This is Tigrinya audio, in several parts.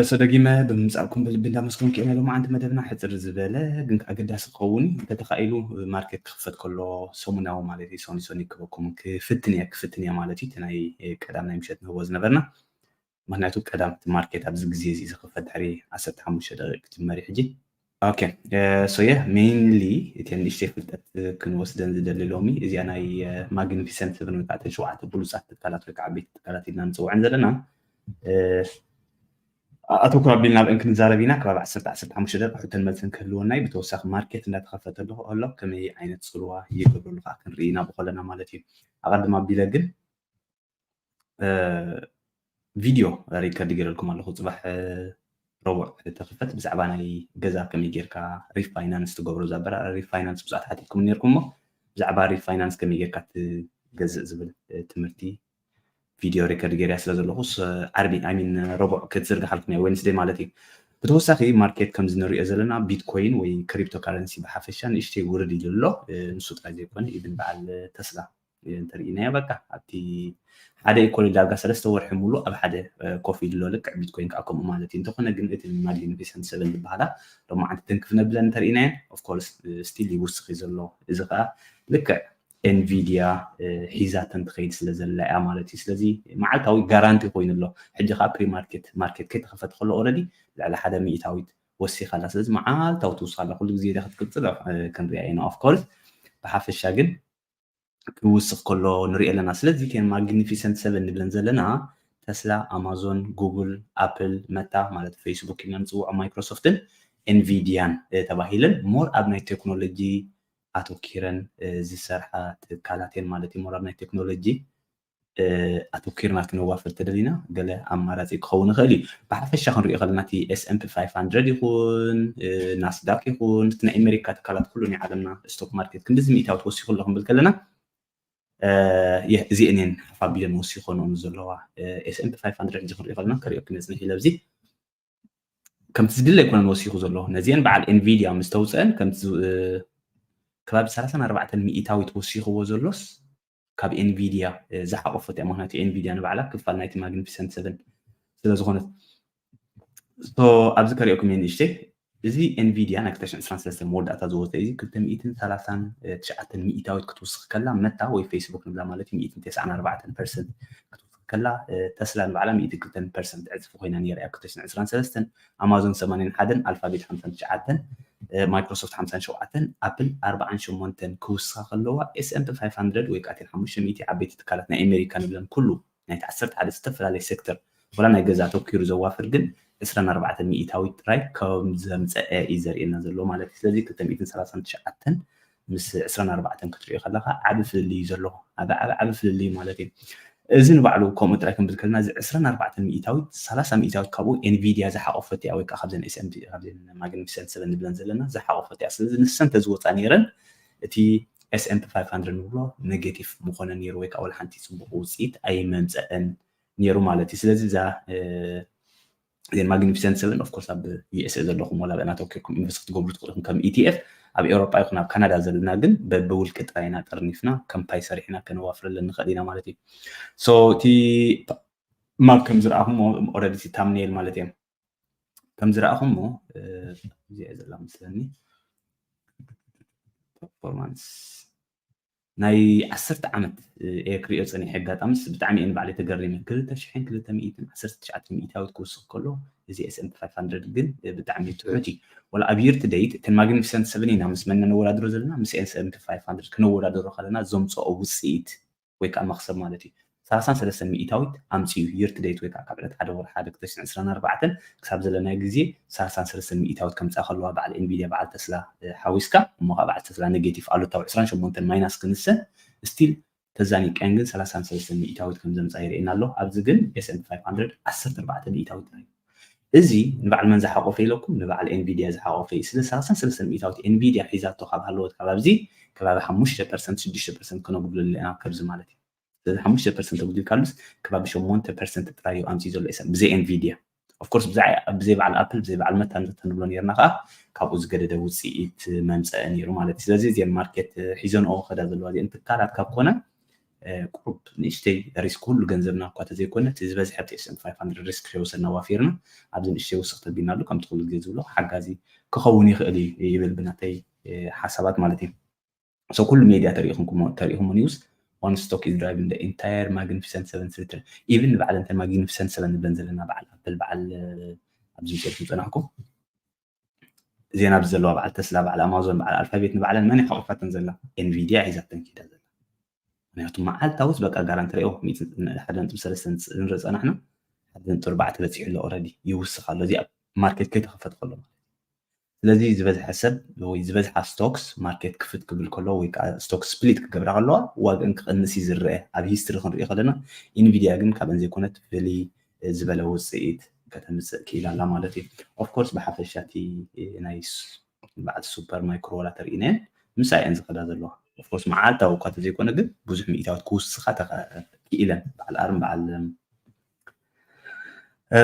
ሶ ደጊመ ብምምፃእኩም ብልቢ እንዳመስገንኩ እየ። ሎማዓንቲ መደብና ሕፅር ዝበለ ግን ኣገዳሲ ክኸውን እዩ። እንተተኻኢሉ ማርኬት ክኽፈት ከሎ ሰሙናዊ ማለት እዩ፣ ሶኒ ሶኒ ክበኩም ክፍትን እየ ክፍትን እየ ማለት እዩ። እቲ ናይ ቀዳም ናይ ምሸት ንህቦ ዝነበርና፣ ምክንያቱ ቀዳም እቲ ማርኬት ኣብዚ ግዜ እዚ ዝኽፈት ድሕሪ ዓሰርተ ሓሙሽተ ደቂቕ ክጅመር እዩ ሕጂ። ኦኬ፣ ሶ የ ሜይንሊ እተን ንእሽተይ ፍልጠት ክንወስደን ዝደሊ ሎሚ እዚኣ ናይ ማግኒፊሰንት ሰቨን ወይ ከዓ እተን ሸውዓተ ብሉፃት ትካላት ወይ ከዓ ቤት ትካላት ኢልና ንፅውዐን ዘለና ኣተኩር ኣቢልና ኣብአን ክንዛረብ ኢና። ከባቢ ዓሰርተ ዓሰርተ ሓሙሽተ ደቂቕ ሕቶን መልስን ክህልወና እዩ። ብተወሳኺ ማርኬት እንዳተኸፈተ ኣሎ ከሎ ከመይ ዓይነት ፅልዋ ይገብረሉ ከዓ ክንርኢ ኢና ብኮለና ማለት እዩ። ኣቐድም ኣቢለ ግን ቪድዮ ሪከርድ ገይረልኩም ኣለኹ። ፅባሕ ረቡዕ ተኽፈት ብዛዕባ ናይ ገዛ ከመይ ጌርካ ሪፋይናንስ ትገብሮ፣ ዛበራ ሪፋይናንስ ብዙሓት ሓቲትኩም ነርኩም እሞ ብዛዕባ ሪፋይናንስ ከመይ ጌርካ ትገዝእ ዝብል ትምህርቲ ቪድዮ ሪከርድ ገይርያ ስለ ዘለኹስ ዓርቢ ሚን ረቡዕ ክትዝርግሓልኩም እያ፣ ዌንስደይ ማለት እዩ። ብተወሳኺ ማርኬት ከምዚ ንሪኦ ዘለና ቢትኮይን ወይ ክሪፕቶ ካረንሲ ብሓፈሻ ንእሽተይ ውርድ ኢሉ ኣሎ። ንሱ ጥራይ ዘይኮነ ኢብን በዓል ተስላ እንተርኢናዮ በቃ ኣብቲ ሓደ ኢኮሊ ዳርጋ ሰለስተ ወርሒ ሙሉ ኣብ ሓደ ኮፍ ኢሉ ኣሎ። ልክዕ ቢትኮይን ከዓ ከምኡ ማለት እዩ። እንተኾነ ግን እቲ ማግኒፊሰንት ሰቨን ዝበሃላ ሎማዓንቲ ትንክፍ ነብለን እንተርኢናየን ኦፍኮርስ ስቲል ይውስኽ እዩ ዘሎ። እዚ ከዓ ልክዕ ኤንቪዲያ ሒዛተን ትኸይድ ስለ ዘላ እያ ማለት እዩ። ስለዚ መዓልታዊ ጋራንቲ ኮይኑ ኣሎ። ሕጂ ከዓ ፕሪ ማርኬት ማርኬት ከይተኸፈተ ከሎ ኦረዲ ልዕሊ ሓደ ሚእታዊት ወሲኻ ኣላ። ስለዚ መዓልታዊ ትውስኽ ኣላ። ኩሉ ግዜ ዳ ክትቅፅል ክንሪኣ ኢና ኦፍኮርስ። ብሓፈሻ ግን ክውስኽ ከሎ ንሪኦ ኣለና። ስለዚ እተን ማግኒፊሰንት ሰቨን ንብለን ዘለና ተስላ፣ ኣማዞን፣ ጉግል፣ ኣፕል፣ መታ ማለት ፌስቡክ ኢልና ንፅውዖ ማይክሮሶፍትን ኤንቪዲያን ተባሂለን ሞር ኣብ ናይ ቴክኖሎጂ ኣተኪረን ዝሰርሓ ትካላት እየን ማለት እዩ። ሞር ኣብ ናይ ቴክኖሎጂ ኣተኪርና ክነዋፍር ተደሊና ገለ ኣማራፂ ክኸውን ይኽእል እዩ። ብሓፈሻ ክንሪኦ ከለና እቲ ኤስኤምፒ ፋይቭ ሃንድረድ ይኹን ናስዳክ ይኹን እቲ ናይ ኣሜሪካ ትካላት ኩሉ ናይ ዓለምና ስቶክ ማርኬት ክንድዚ ሚእታዊ ተወሲኹ ኣሎ ክንብል ከለና እዚአን እየን ሓፍ ኣቢለን ወሲኾንኦም ዘለዋ። ኤስኤምፒ ፋይቭ ሃንድረድ ሕጂ ክንሪኦ ከለና ከሪኦ ክመፅንሕ ኢለ ኣብዚ ከምቲ ዝድለ ኣይኮነን ወሲኹ ዘሎ። ነዚአን በዓል ኤንቪዲያ ምስ ተውፅአን ከምቲ ከባቢ ሰላሳን ኣርባዕተን ሚእታዊት ወሲኽዎ ዘሎስ ካብ ኤንቪዲያ ዝሓቆፈት እያ። ምክንያቱ ኤንቪዲያ ንባዕላ ክፋል ናይቲ ማግኒፊሰንት ሰቨን ስለ ዝኾነት። ኣብዚ ከሪኦኩም እየ ንእሽተይ። እዚ ኤንቪዲያ ናይ ክልተ ሽሕን ዕስራን ሰለስተን መወዳእታ ዝወፀ እዩ። ክልተ ሚእትን ሰላሳን ትሽዓተን ሚእታዊት ክትውስኽ ከላ መታ ወይ ፌስቡክ ንብላ ማለት እዩ ሚእትን ተስዓን ኣርባዕተን ፐርሰንት ክትውስኽ ከላ ተስላ ንባዕላ ሚእቲ ክልተን ፐርሰንት ዕፅፊ ኮይና ነይራ እያ። ክልተ ሽሕን ዕስራን ሰለስተን ኣማዞን ሰማንያን ሓደን ኣልፋቤት ሓምሳን ትሽዓተን ማይክሮሶፍት ሓምሳን ሸውዓተን ኣፕል ኣርባዓን ሸሞንተን ክውስኻ ከለዋ ኤስኤምፒ ፋይቭ ሃንድረድ ወይ ከዓ እተን ሓሙሽተ ሚእቲ ዓበይቲ ትካላት ናይ ኣሜሪካ ንብለን ኩሉ ናይቲ ዓሰርተ ሓደ ዝተፈላለየ ሴክተር ወላ ናይ ገዛ ኣተኪሩ ዘዋፍር ግን ዕስራን ኣርባዕተን ሚእታዊት ጥራይ ከም ዘምፀአ እዩ ዘርእየና ዘሎ ማለት እዩ። ስለዚ ክልተ ሚእትን ሰላሳን ትሽዓተን ምስ ዕስራን ኣርባዕተን ክትሪኦ ከለካ ዓቢ ፍልልይ እዩ ዘሎ። ዓቢ ዓቢ ዓቢ ፍልልይ ማለት እዩ። እዚ ንባዕሉ ከምኡ ጥራይ ክንብል ከለና እዚ ዕስራን ኣርባዕተን ሚእታዊት ሰላሳ ሚእታዊት ካብኡ ኤንቪዲያ ዝሓቆፈት እያ ወይ ከዓ ካብዘን ኤስኤምዲ ካብዘን ማግኒፊሰንት ሰቨን ንብለን ዘለና ዝሓቆፈት እያ። ስለዚ ንሰን ተዝወፃ ነይረን እቲ ኤስኤምፒ ፋይቭ ሃንድረድ ንብሎ ኔጌቲቭ ምኾነ ነይሩ ወይ ከዓ ወላ ሓንቲ ፅቡቅ ውፅኢት ኣይመምፀአን ነይሩ ማለት እዩ። ስለዚ እዛ እዘን ማግኒፊሰንት ሰቨን ኦፍኮርስ ኣብ ዩኤስኤ ዘለኹም ወላ ብእና ተወኪልኩም ኢንቨስት ክትገብሩ ትኽእሉ ኢኹም ከም ኢቲኤፍ። ኣብ ኤውሮጳ ይኹን ኣብ ካናዳ ዘለና ግን በብውልቂ ጥራይ ኢና ጠርኒፍና ከም ፓይ ሰሪሕና ከነዋፍረለን ንኽእል ኢና ማለት እዩ። ሶ እቲ ማፕ ከም ዝረኣኹም ኦረዲ ታምኔል ማለት እዮም ከም ዝረኣኹሞ እዚኣ ዘላ መስለኒ ፐርፎርማንስ ናይ ዓሰርተ ዓመት እየ ክሪኦ ፀኒሐ ኣጋጣምስ ብጣዕሚ እየ ንባዕለይ ተገሪመ ክልተ ሽሕን ክልተ ሚእትን ዓሰርተ ትሽዓተ ሚእታዊት ክውስኽ ከሎ እዚ ኤስኤምፒ ፋይቭ ሃንድረድ ግን ብጣዕሚ ትሑት እዩ። ወላ ኣብ ይር ቱ ደይት እተን ማግኒፊሰንት ሰቨን ኢና ምስ መን ነወዳድሮ ዘለና ምስ ኤስኤምፒ ፋይቭ ሃንድረድ ክነወዳድሮ ከለና ዘምፅኦ ውፅኢት ወይ ከዓ መኽሰብ ማለት እዩ። ሰላሳን ሰለስተን ሚእታዊት ኣምፅኡ ይር ቱ ደይት ወይ ከዓ ካብ ዕለት ሓደ ወርሒ ሓደ ክልተ ሽሕን ዕስራን ኣርባዕተን ክሳብ ዘለናዮ ግዜ ሰላሳን ሰለስተን ሚእታዊት ከምፅኣ ከለዋ በዓል ኤንቪድያ በዓል ተስላ ሓዊስካ እሞ ከዓ በዓል ተስላ ኔጌቲቭ ኣሉታዊ ዕስራን ሸሞንተን ማይናስ ክንሰ ስቲል ተዛኒቀን ግን ሰላሳን ሰለስተን ሚእታዊት ከም ዘምፃ ይርእየና ኣሎ። ኣብዚ ግን ኤስኤምፒ ፋይቭ ሃንድረድ ዓሰርተ ኣርባዕተ ሚእታዊት ጥራይ እዚ ንበዓል መን ዝሓቆፈ ኢለኩም ንበዓል ኤንቪድያ ዝሓቆፈ እዩ። ስለ ሰላሳን ሰለስተን ሚእታዊት ኤንቪድያ ሒዛቶ ካብ ሃለወት ካብ ኣብዚ ከባቢ ሓሙሽተ ፐርሰንት ሽዱሽተ ፐርሰንት ክነጉድለሉ ኢና ከብዚ ማለት እዩ። ስለዚ ሓሙሽተ ፐርሰንት ተጉዲልካሉስ ከባቢ ሸሞንተ ፐርሰንት ጥራይ እዩ ኣምፅኡ ዘሎ ኤስኤም ብዘይ ኤንቪድያ ኦፍኮርስ ብዘይ በዓል ኣፕል ብዘይ በዓል መታ እንተንብሎ ነርና ከዓ ካብኡ ዝገደደ ውፅኢት መምፀአ ነይሩ ማለት እዩ። ስለዚ እዚአን ማርኬት ሒዘንኦ ከዳ ዘለዋ እዚአን ትካላት ካብ ኮነ ቁሩብ ንእሽተይ ሪስክ፣ ኩሉ ገንዘብና እኳ ተዘይኮነ እቲ ዝበዝሐ እቲ S and P five hundred ሪስክ ከይወሰድና ዋፊርና ኣብዚ ንእሽተይ ውስኽ ተቢልና ኣሎ። ከምቲ ኩሉ ግዜ ዝብሎ ሓጋዚ ክኸውን ይኽእል እዩ ይብል ብናተይ ሓሳባት ማለት እዩ። So ኩሉ ሜድያ ተሪኢኹም ተሪኢኹም ኒውስ one stock is driving the entire magnificent seven return. Even ንባዕለን እተን magnificent seven ንብለን ዘለና በዓል ኣፕል በዓል ኣብዚ ሰርኩም ጸናሕኩም ዜና ብዘለዋ በዓል ተስላ በዓል ኣማዞን በዓል ኣልፋቤት ንባዕለን መን ሓቑፋተን ዘላ? ኤንቪዲያ ሒዛተን ኪዳ ዘላ። ምክንያቱ መዓልታውስ በቃ ጋራንቲ ሪኦ ሓደ ነጥቢ ሰለስተ ንርኢ ጸናሕና ሓደ ነጥቢ ኣርባዕተ በፂሑ ኣሎ። ኦረዲ ይውስኽ ኣሎ እዚ ኣብ ማርኬት ከይተኸፈት ከሎ ማለት ስለዚ ዝበዝሐ ሰብ ወይ ዝበዝሓ ስቶክስ ማርኬት ክፍት ክብል ከሎ ወይ ከዓ ስቶክ ስፕሊት ክገብራ ከለዋ ዋግአን ክቕንስ እዩ ዝረአ። ኣብ ሂስትሪ ክንሪኦ ከለና ኢንቪዲያ ግን ካብአን ዘይኮነት ፍልይ ዝበለ ውፅኢት ከተምፅእ ክኢላ ኣላ ማለት እዩ። ኦፍኮርስ ብሓፈሻ እቲ ናይ በዓል ሱፐር ማይክሮ ዋላ ተርእይናየን ምሳይ እየን ዝኸዳ ዘለዋ። ኦፍኮርስ መዓልታዊ እኳ ተዘይኮነ ግን ብዙሕ ሚእታዎት ክውስኻ ክኢለን በዓል ኣርም በዓል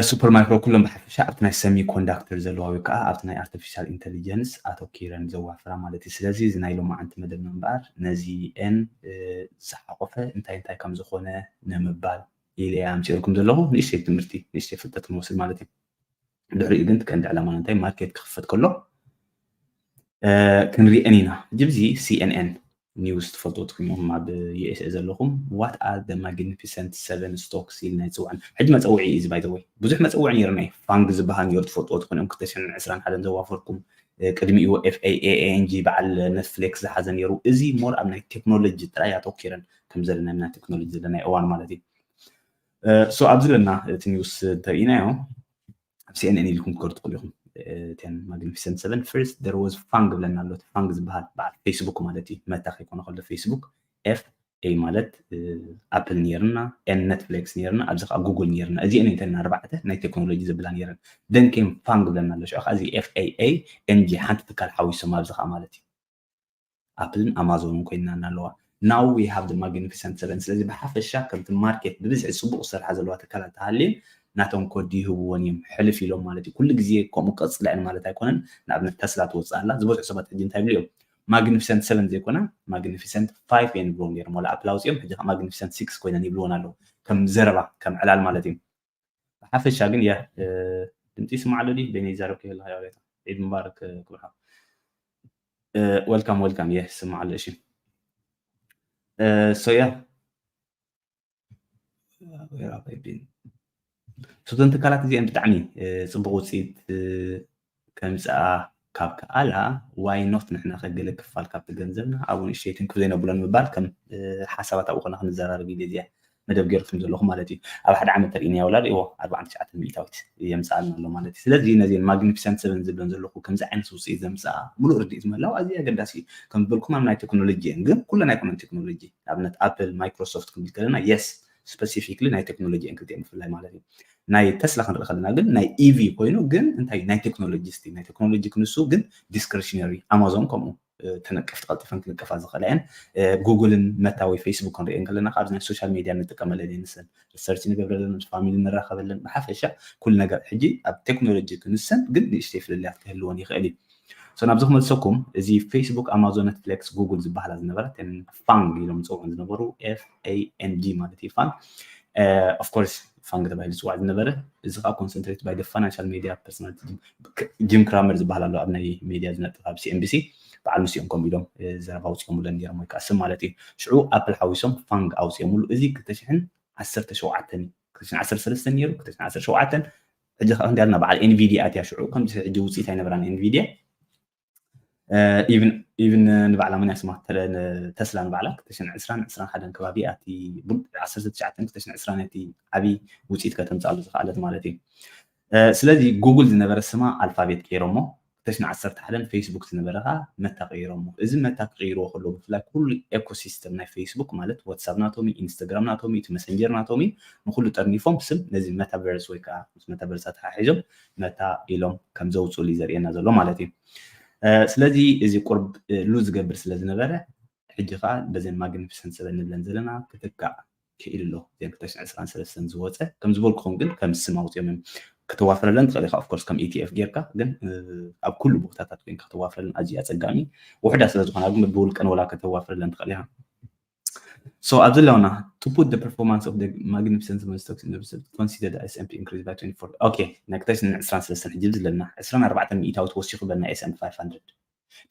ሱፐር ማይክሮ ኩሎም ብሓፈሻ ኣብቲ ናይ ሰሚ ኮንዳክተር ዘለዋ ወይ ከዓ ኣብቲ ናይ ኣርቲፊሻል ኢንቴሊጀንስ ኣተኪረን ዘዋፍራ ማለት እዩ። ስለዚ እዚ ናይ ሎማዓንቲ መደብና እምበኣር ነዚአን ዝሓቆፈ እንታይ እንታይ ከም ዝኾነ ንምባል ኢለ እየ ኣምፂኦልኩም ዘለኹ። ንእሽተይ ትምህርቲ ንእሽተይ ፍልጠት ክንወስድ ማለት እዩ። ድሕሪኡ ግን ቀንዲ ዕላማ እንታይ ማርኬት ክኽፈት ከሎ ክንሪአን ኢና። ሕጂ ብዚ ሲኤንኤን ኒውስ ትፈልጡ ትኩኖም ኣብ ዩኤስኤ ዘለኹም what are the magnificent seven stocks ኢልና ይፅውዐን። ሕጂ መፀውዒ እዩ እዚ ባይዘወይ ብዙሕ መፀውዒ ነይርና እዩ ፋንግ ዝበሃል ነይሩ ትፈልጥዎ ትኮነ እዮም ክልተ ሽሕን ዕስራን ሓደን ዘዋፈርኩም ቅድሚኡ ኤፍኤኤኤንጂ በዓል ኔትፍሌክስ ዝሓዘ ነይሩ። እዚ ሞር ኣብ ናይ ቴክኖሎጂ ጥራይ ኣተኪረን ከም ዘለና ናይ ቴክኖሎጂ ዘለና እዋን ማለት እዩ። ሶ ኣብዚ ዘለና እቲ ኒውስ እንተርኢናዮ ኣብ ሲኤንኤን ኢልኩም ክከዱ ትኽእሉ ኢኹም። ten magnificent seven first there was ፋንግ ብለና ኣሎ። ፋንግ ዝበሃል በዓል ፌስቡክ ማለት እዩ። መታ ከይኮነ ከሎ ፌስቡክ ኤፍ ኤ ማለት ኣፕል ነይርና ኤን ኔትፍሊክስ ነይርና ኣብዚ ከዓ ጉግል ነይርና። እዚአን እተን ኣርባዕተ ናይ ቴክኖሎጂ ዝብላ ነይረን። ደን ኬም ፋንግ ብለና ኣሎ። ሽዑ ከዓ እዚ ኤፍ ኤ ኤ ኤን ጂ ሓንቲ ትካል ሓዊሶም ኣብዚ ከዓ ማለት እዩ። ኣፕልን ኣማዞንን ኮይንና ኣለዋ። Now we have the magnificent seven። ስለዚ ብሓፈሻ ከምቲ ማርኬት ብብዝሒ ፅቡቅ ዝሰርሓ ዘለዋ ትካላት ተሃልየን ናቶም ኮዲ ይህብዎን እዮም ሕልፍ ኢሎም ማለት እዩ። ኩሉ ግዜ ከምኡ ቀፅላ እየን ማለት ኣይኮነን። ንኣብነት ተስላ ትወፅእ ኣላ ዝበዝሑ ሰባት ሕጂ እንታይ ይብሉ እዮም ማግኒፊሰንት ሰቨን ዘይኮና ማግኒፊሰንት ፋይቭ እዮም ዝብሎም ነይሮም። ዋላ ኣፕል ኣውፅኦም ሕጂ ከዓ ማግኒፊሰንት ሲክስ ኮይነን ይብልዎን ኣለዉ ከም ዘረባ ከም ዕላል ማለት እዩ። ብሓፈሻ ግን ያ ድምፂ ይስማዕ ኣሎ ድዩ? በይነይ ይዛረብ ከይህልካ ያው ዒድ ምባረክ ክብርካ። ወልካም ወልካም የ ይስማዕ ኣሎ። እሺ ሶ ያ ሶተን ትካላት እዚአን ብጣዕሚ ፅቡቅ ውፅኢት ከምፅኣ ካብ ከኣላ ዋይ ኖት ንሕና ከገለ ክፋል ካብቲ ገንዘብና ኣብኡ ንእሽተይ ትንክፍ ዘይነብሎ ንምባል ከም ሓሳባት ኣብኡ ከና ክንዘራረብ ኢለ እዚኣ መደብ ገይርኩም ዘለኹ ማለት እዩ። ኣብ ሓደ ዓመት ተርእይና ወላ ሪእዎ ኣርባዓን ትሽዓተን ሚእታዊት የምፅኣልና ኣሎ ማለት እዩ። ስለዚ ነዚን ማግኒፊሰንት ሰቨን ዝብለን ዘለኹ ከምዚ ዓይነት ውፅኢት ዘምፅኣ ሙሉእ ርድኢት ምህላው ኣዝዩ ኣገዳሲ እዩ። ከም ዝበልኩም ኣብ ናይ ቴክኖሎጂ እየን ግን ኩለን ኣይኮነን ቴክኖሎጂ ንኣብነት ኣፕል ማይክሮሶፍት ክንብል ከለና የስ ስፐሲፊክሊ ናይ ቴክኖሎጂ እየን ክልቲኦም ብፍላይ ማለት እዩ። ናይ ተስላ ክንርኢ ከለና ግን ናይ ኢቪ ኮይኑ ግን እንታይ ናይ ቴክኖሎጂ ስቲ ናይ ቴክኖሎጂ ክንሱ ግን ዲስክሪሽነሪ ኣማዞን ከምኡ ተነቀፍቲ ቀልጢፈን ክንቀፋ ዝኽእላ እየን። ጉግልን መታ ወይ ፌስቡክ ክንሪኦ እንከለና ካብዚ ናይ ሶሻል ሚድያ ንጥቀመለን እየን ንሰን ሪሰርች ንገብረለን ምስ ፋሚሊ ንራኸበለን ብሓፈሻ ኩሉ ነገር ሕጂ ኣብ ቴክኖሎጂ ክንሰን ግን ንእሽተይ ፍልልያት ክህልወን ይኽእል እዩ። ሶ ናብዚ ክመልሰኩም እዚ ፌስቡክ ኣማዞን ኔትፍሊክስ ጉግል ዝበሃላ ዝነበራ ፋንግ ኢሎም ዝፅውዑን ዝነበሩ ኤፍ ኤ ኤን ጂ ማለት እዩ ፋንግ ኦፍኮርስ ፋንግ ተባሂሉ ዝፅዋዕ ዝነበረ እዚ ከዓ ኮንሰንትሬት ባይ ፋይናንሻል ሜድያ ፐርሶናሊቲ ጂም ክራመር ዝበሃል ኣሎ ኣብ ናይ ሜድያ ዝነጥፍ ኣብ ሲኤንቢሲ በዓል ንስኦም ከምኡ ኢሎም ዘረባ ኣውፅኦምለን ነይሮም ወይ ከዓ ስም ማለት እዩ። ሽዑ ኣፕል ሓዊሶም ፋንግ ኣውፅኦምሉ እዚ ክልተ ሽሕን ዓሰርተ ሸውዓተን እዩ። ክልተ ሽሕን ዓሰርተ ሰለስተን ነይሩ ክልተ ሽሕን ዓሰርተ ሸውዓተን ሕጂ ከዓ ክንዲያልና በዓል ኤንቪዲያ ኣትያ ሽዑ ከምዚ ሕጂ ውፅኢት ኣይነበራን ኤንቪዲያ ኢቭን ንባዕላ መን ያስማ ተስላ ንባዕላ ክልተ ሽሕን ዕስራን ዕስራን ሓደን ከባቢ ኣቲ ዓሰርተ ትሽዓተን ክልተ ሽሕን ዕስራን እቲ ዓብዪ ውፅኢት ከተምፃሉ ዝኽኣለት ማለት እዩ። ስለዚ ጉግል ዝነበረ ስማ ኣልፋቤት ቀይሮሞ ክልተ ሽሕን ዓሰርተ ሓደን ፌስቡክ ዝነበረ ከዓ መታ ቀይሮሞ። እዚ መታ ክቅይርዎ ከለዉ ብፍላይ ኩሉ ኤኮሲስተም ናይ ፌስቡክ ማለት ዋትሳፕ ናቶም እዩ፣ ኢንስታግራም ናቶም እዩ፣ እቲ መሰንጀር ናቶም እዩ፣ ንኩሉ ጠርኒፎም ስም ነዚ መታቨርስ ወይ ከዓ ምስ መታቨርስ ኣተሓሒዞም መታ ኢሎም ከም ዘውፅሉ እዩ ዘርእየና ዘሎ ማለት እዩ። ስለዚ እዚ ቁርብ ሉዝ ዝገብር ስለ ዝነበረ ሕጂ ከዓ በዘን ማግኒፊሰንት ሰቨን ንብለን ዘለና ክትካእ ክኢሉ ኣሎ። እዚአን ክልተ ሽሕን ዕስራን ሰለስተን ዝወፀ ከም ዝበልኩኹም ግን ከም ስም ኣውፅኦም እዮም ከተዋፍረለን ትኽእል ኢኻ። ኦፍኮርስ ከም ኢቲኤፍ ጌርካ ግን ኣብ ኩሉ ቦታታት ኮይንካ ከተዋፍረለን ኣዝዩ ኣፀጋሚ ውሕዳ ስለ ዝኾና ግን ብውልቀን ወላ ከተዋፍረለን ትኽእል ኢኻ። So ኣብዚ ኣለውና to put the performance of the Magnificent Seven stocks in the result, consider the S and P increase by twenty-four. Okay, ናይ ክልተ ሽሕን ዕስራን ሰለስተን ሕጂ ኣብዚ ኣለና ዕስራን ኣርባዕተን ሚእታዊ ተወሲኹ በልና S and P five hundred።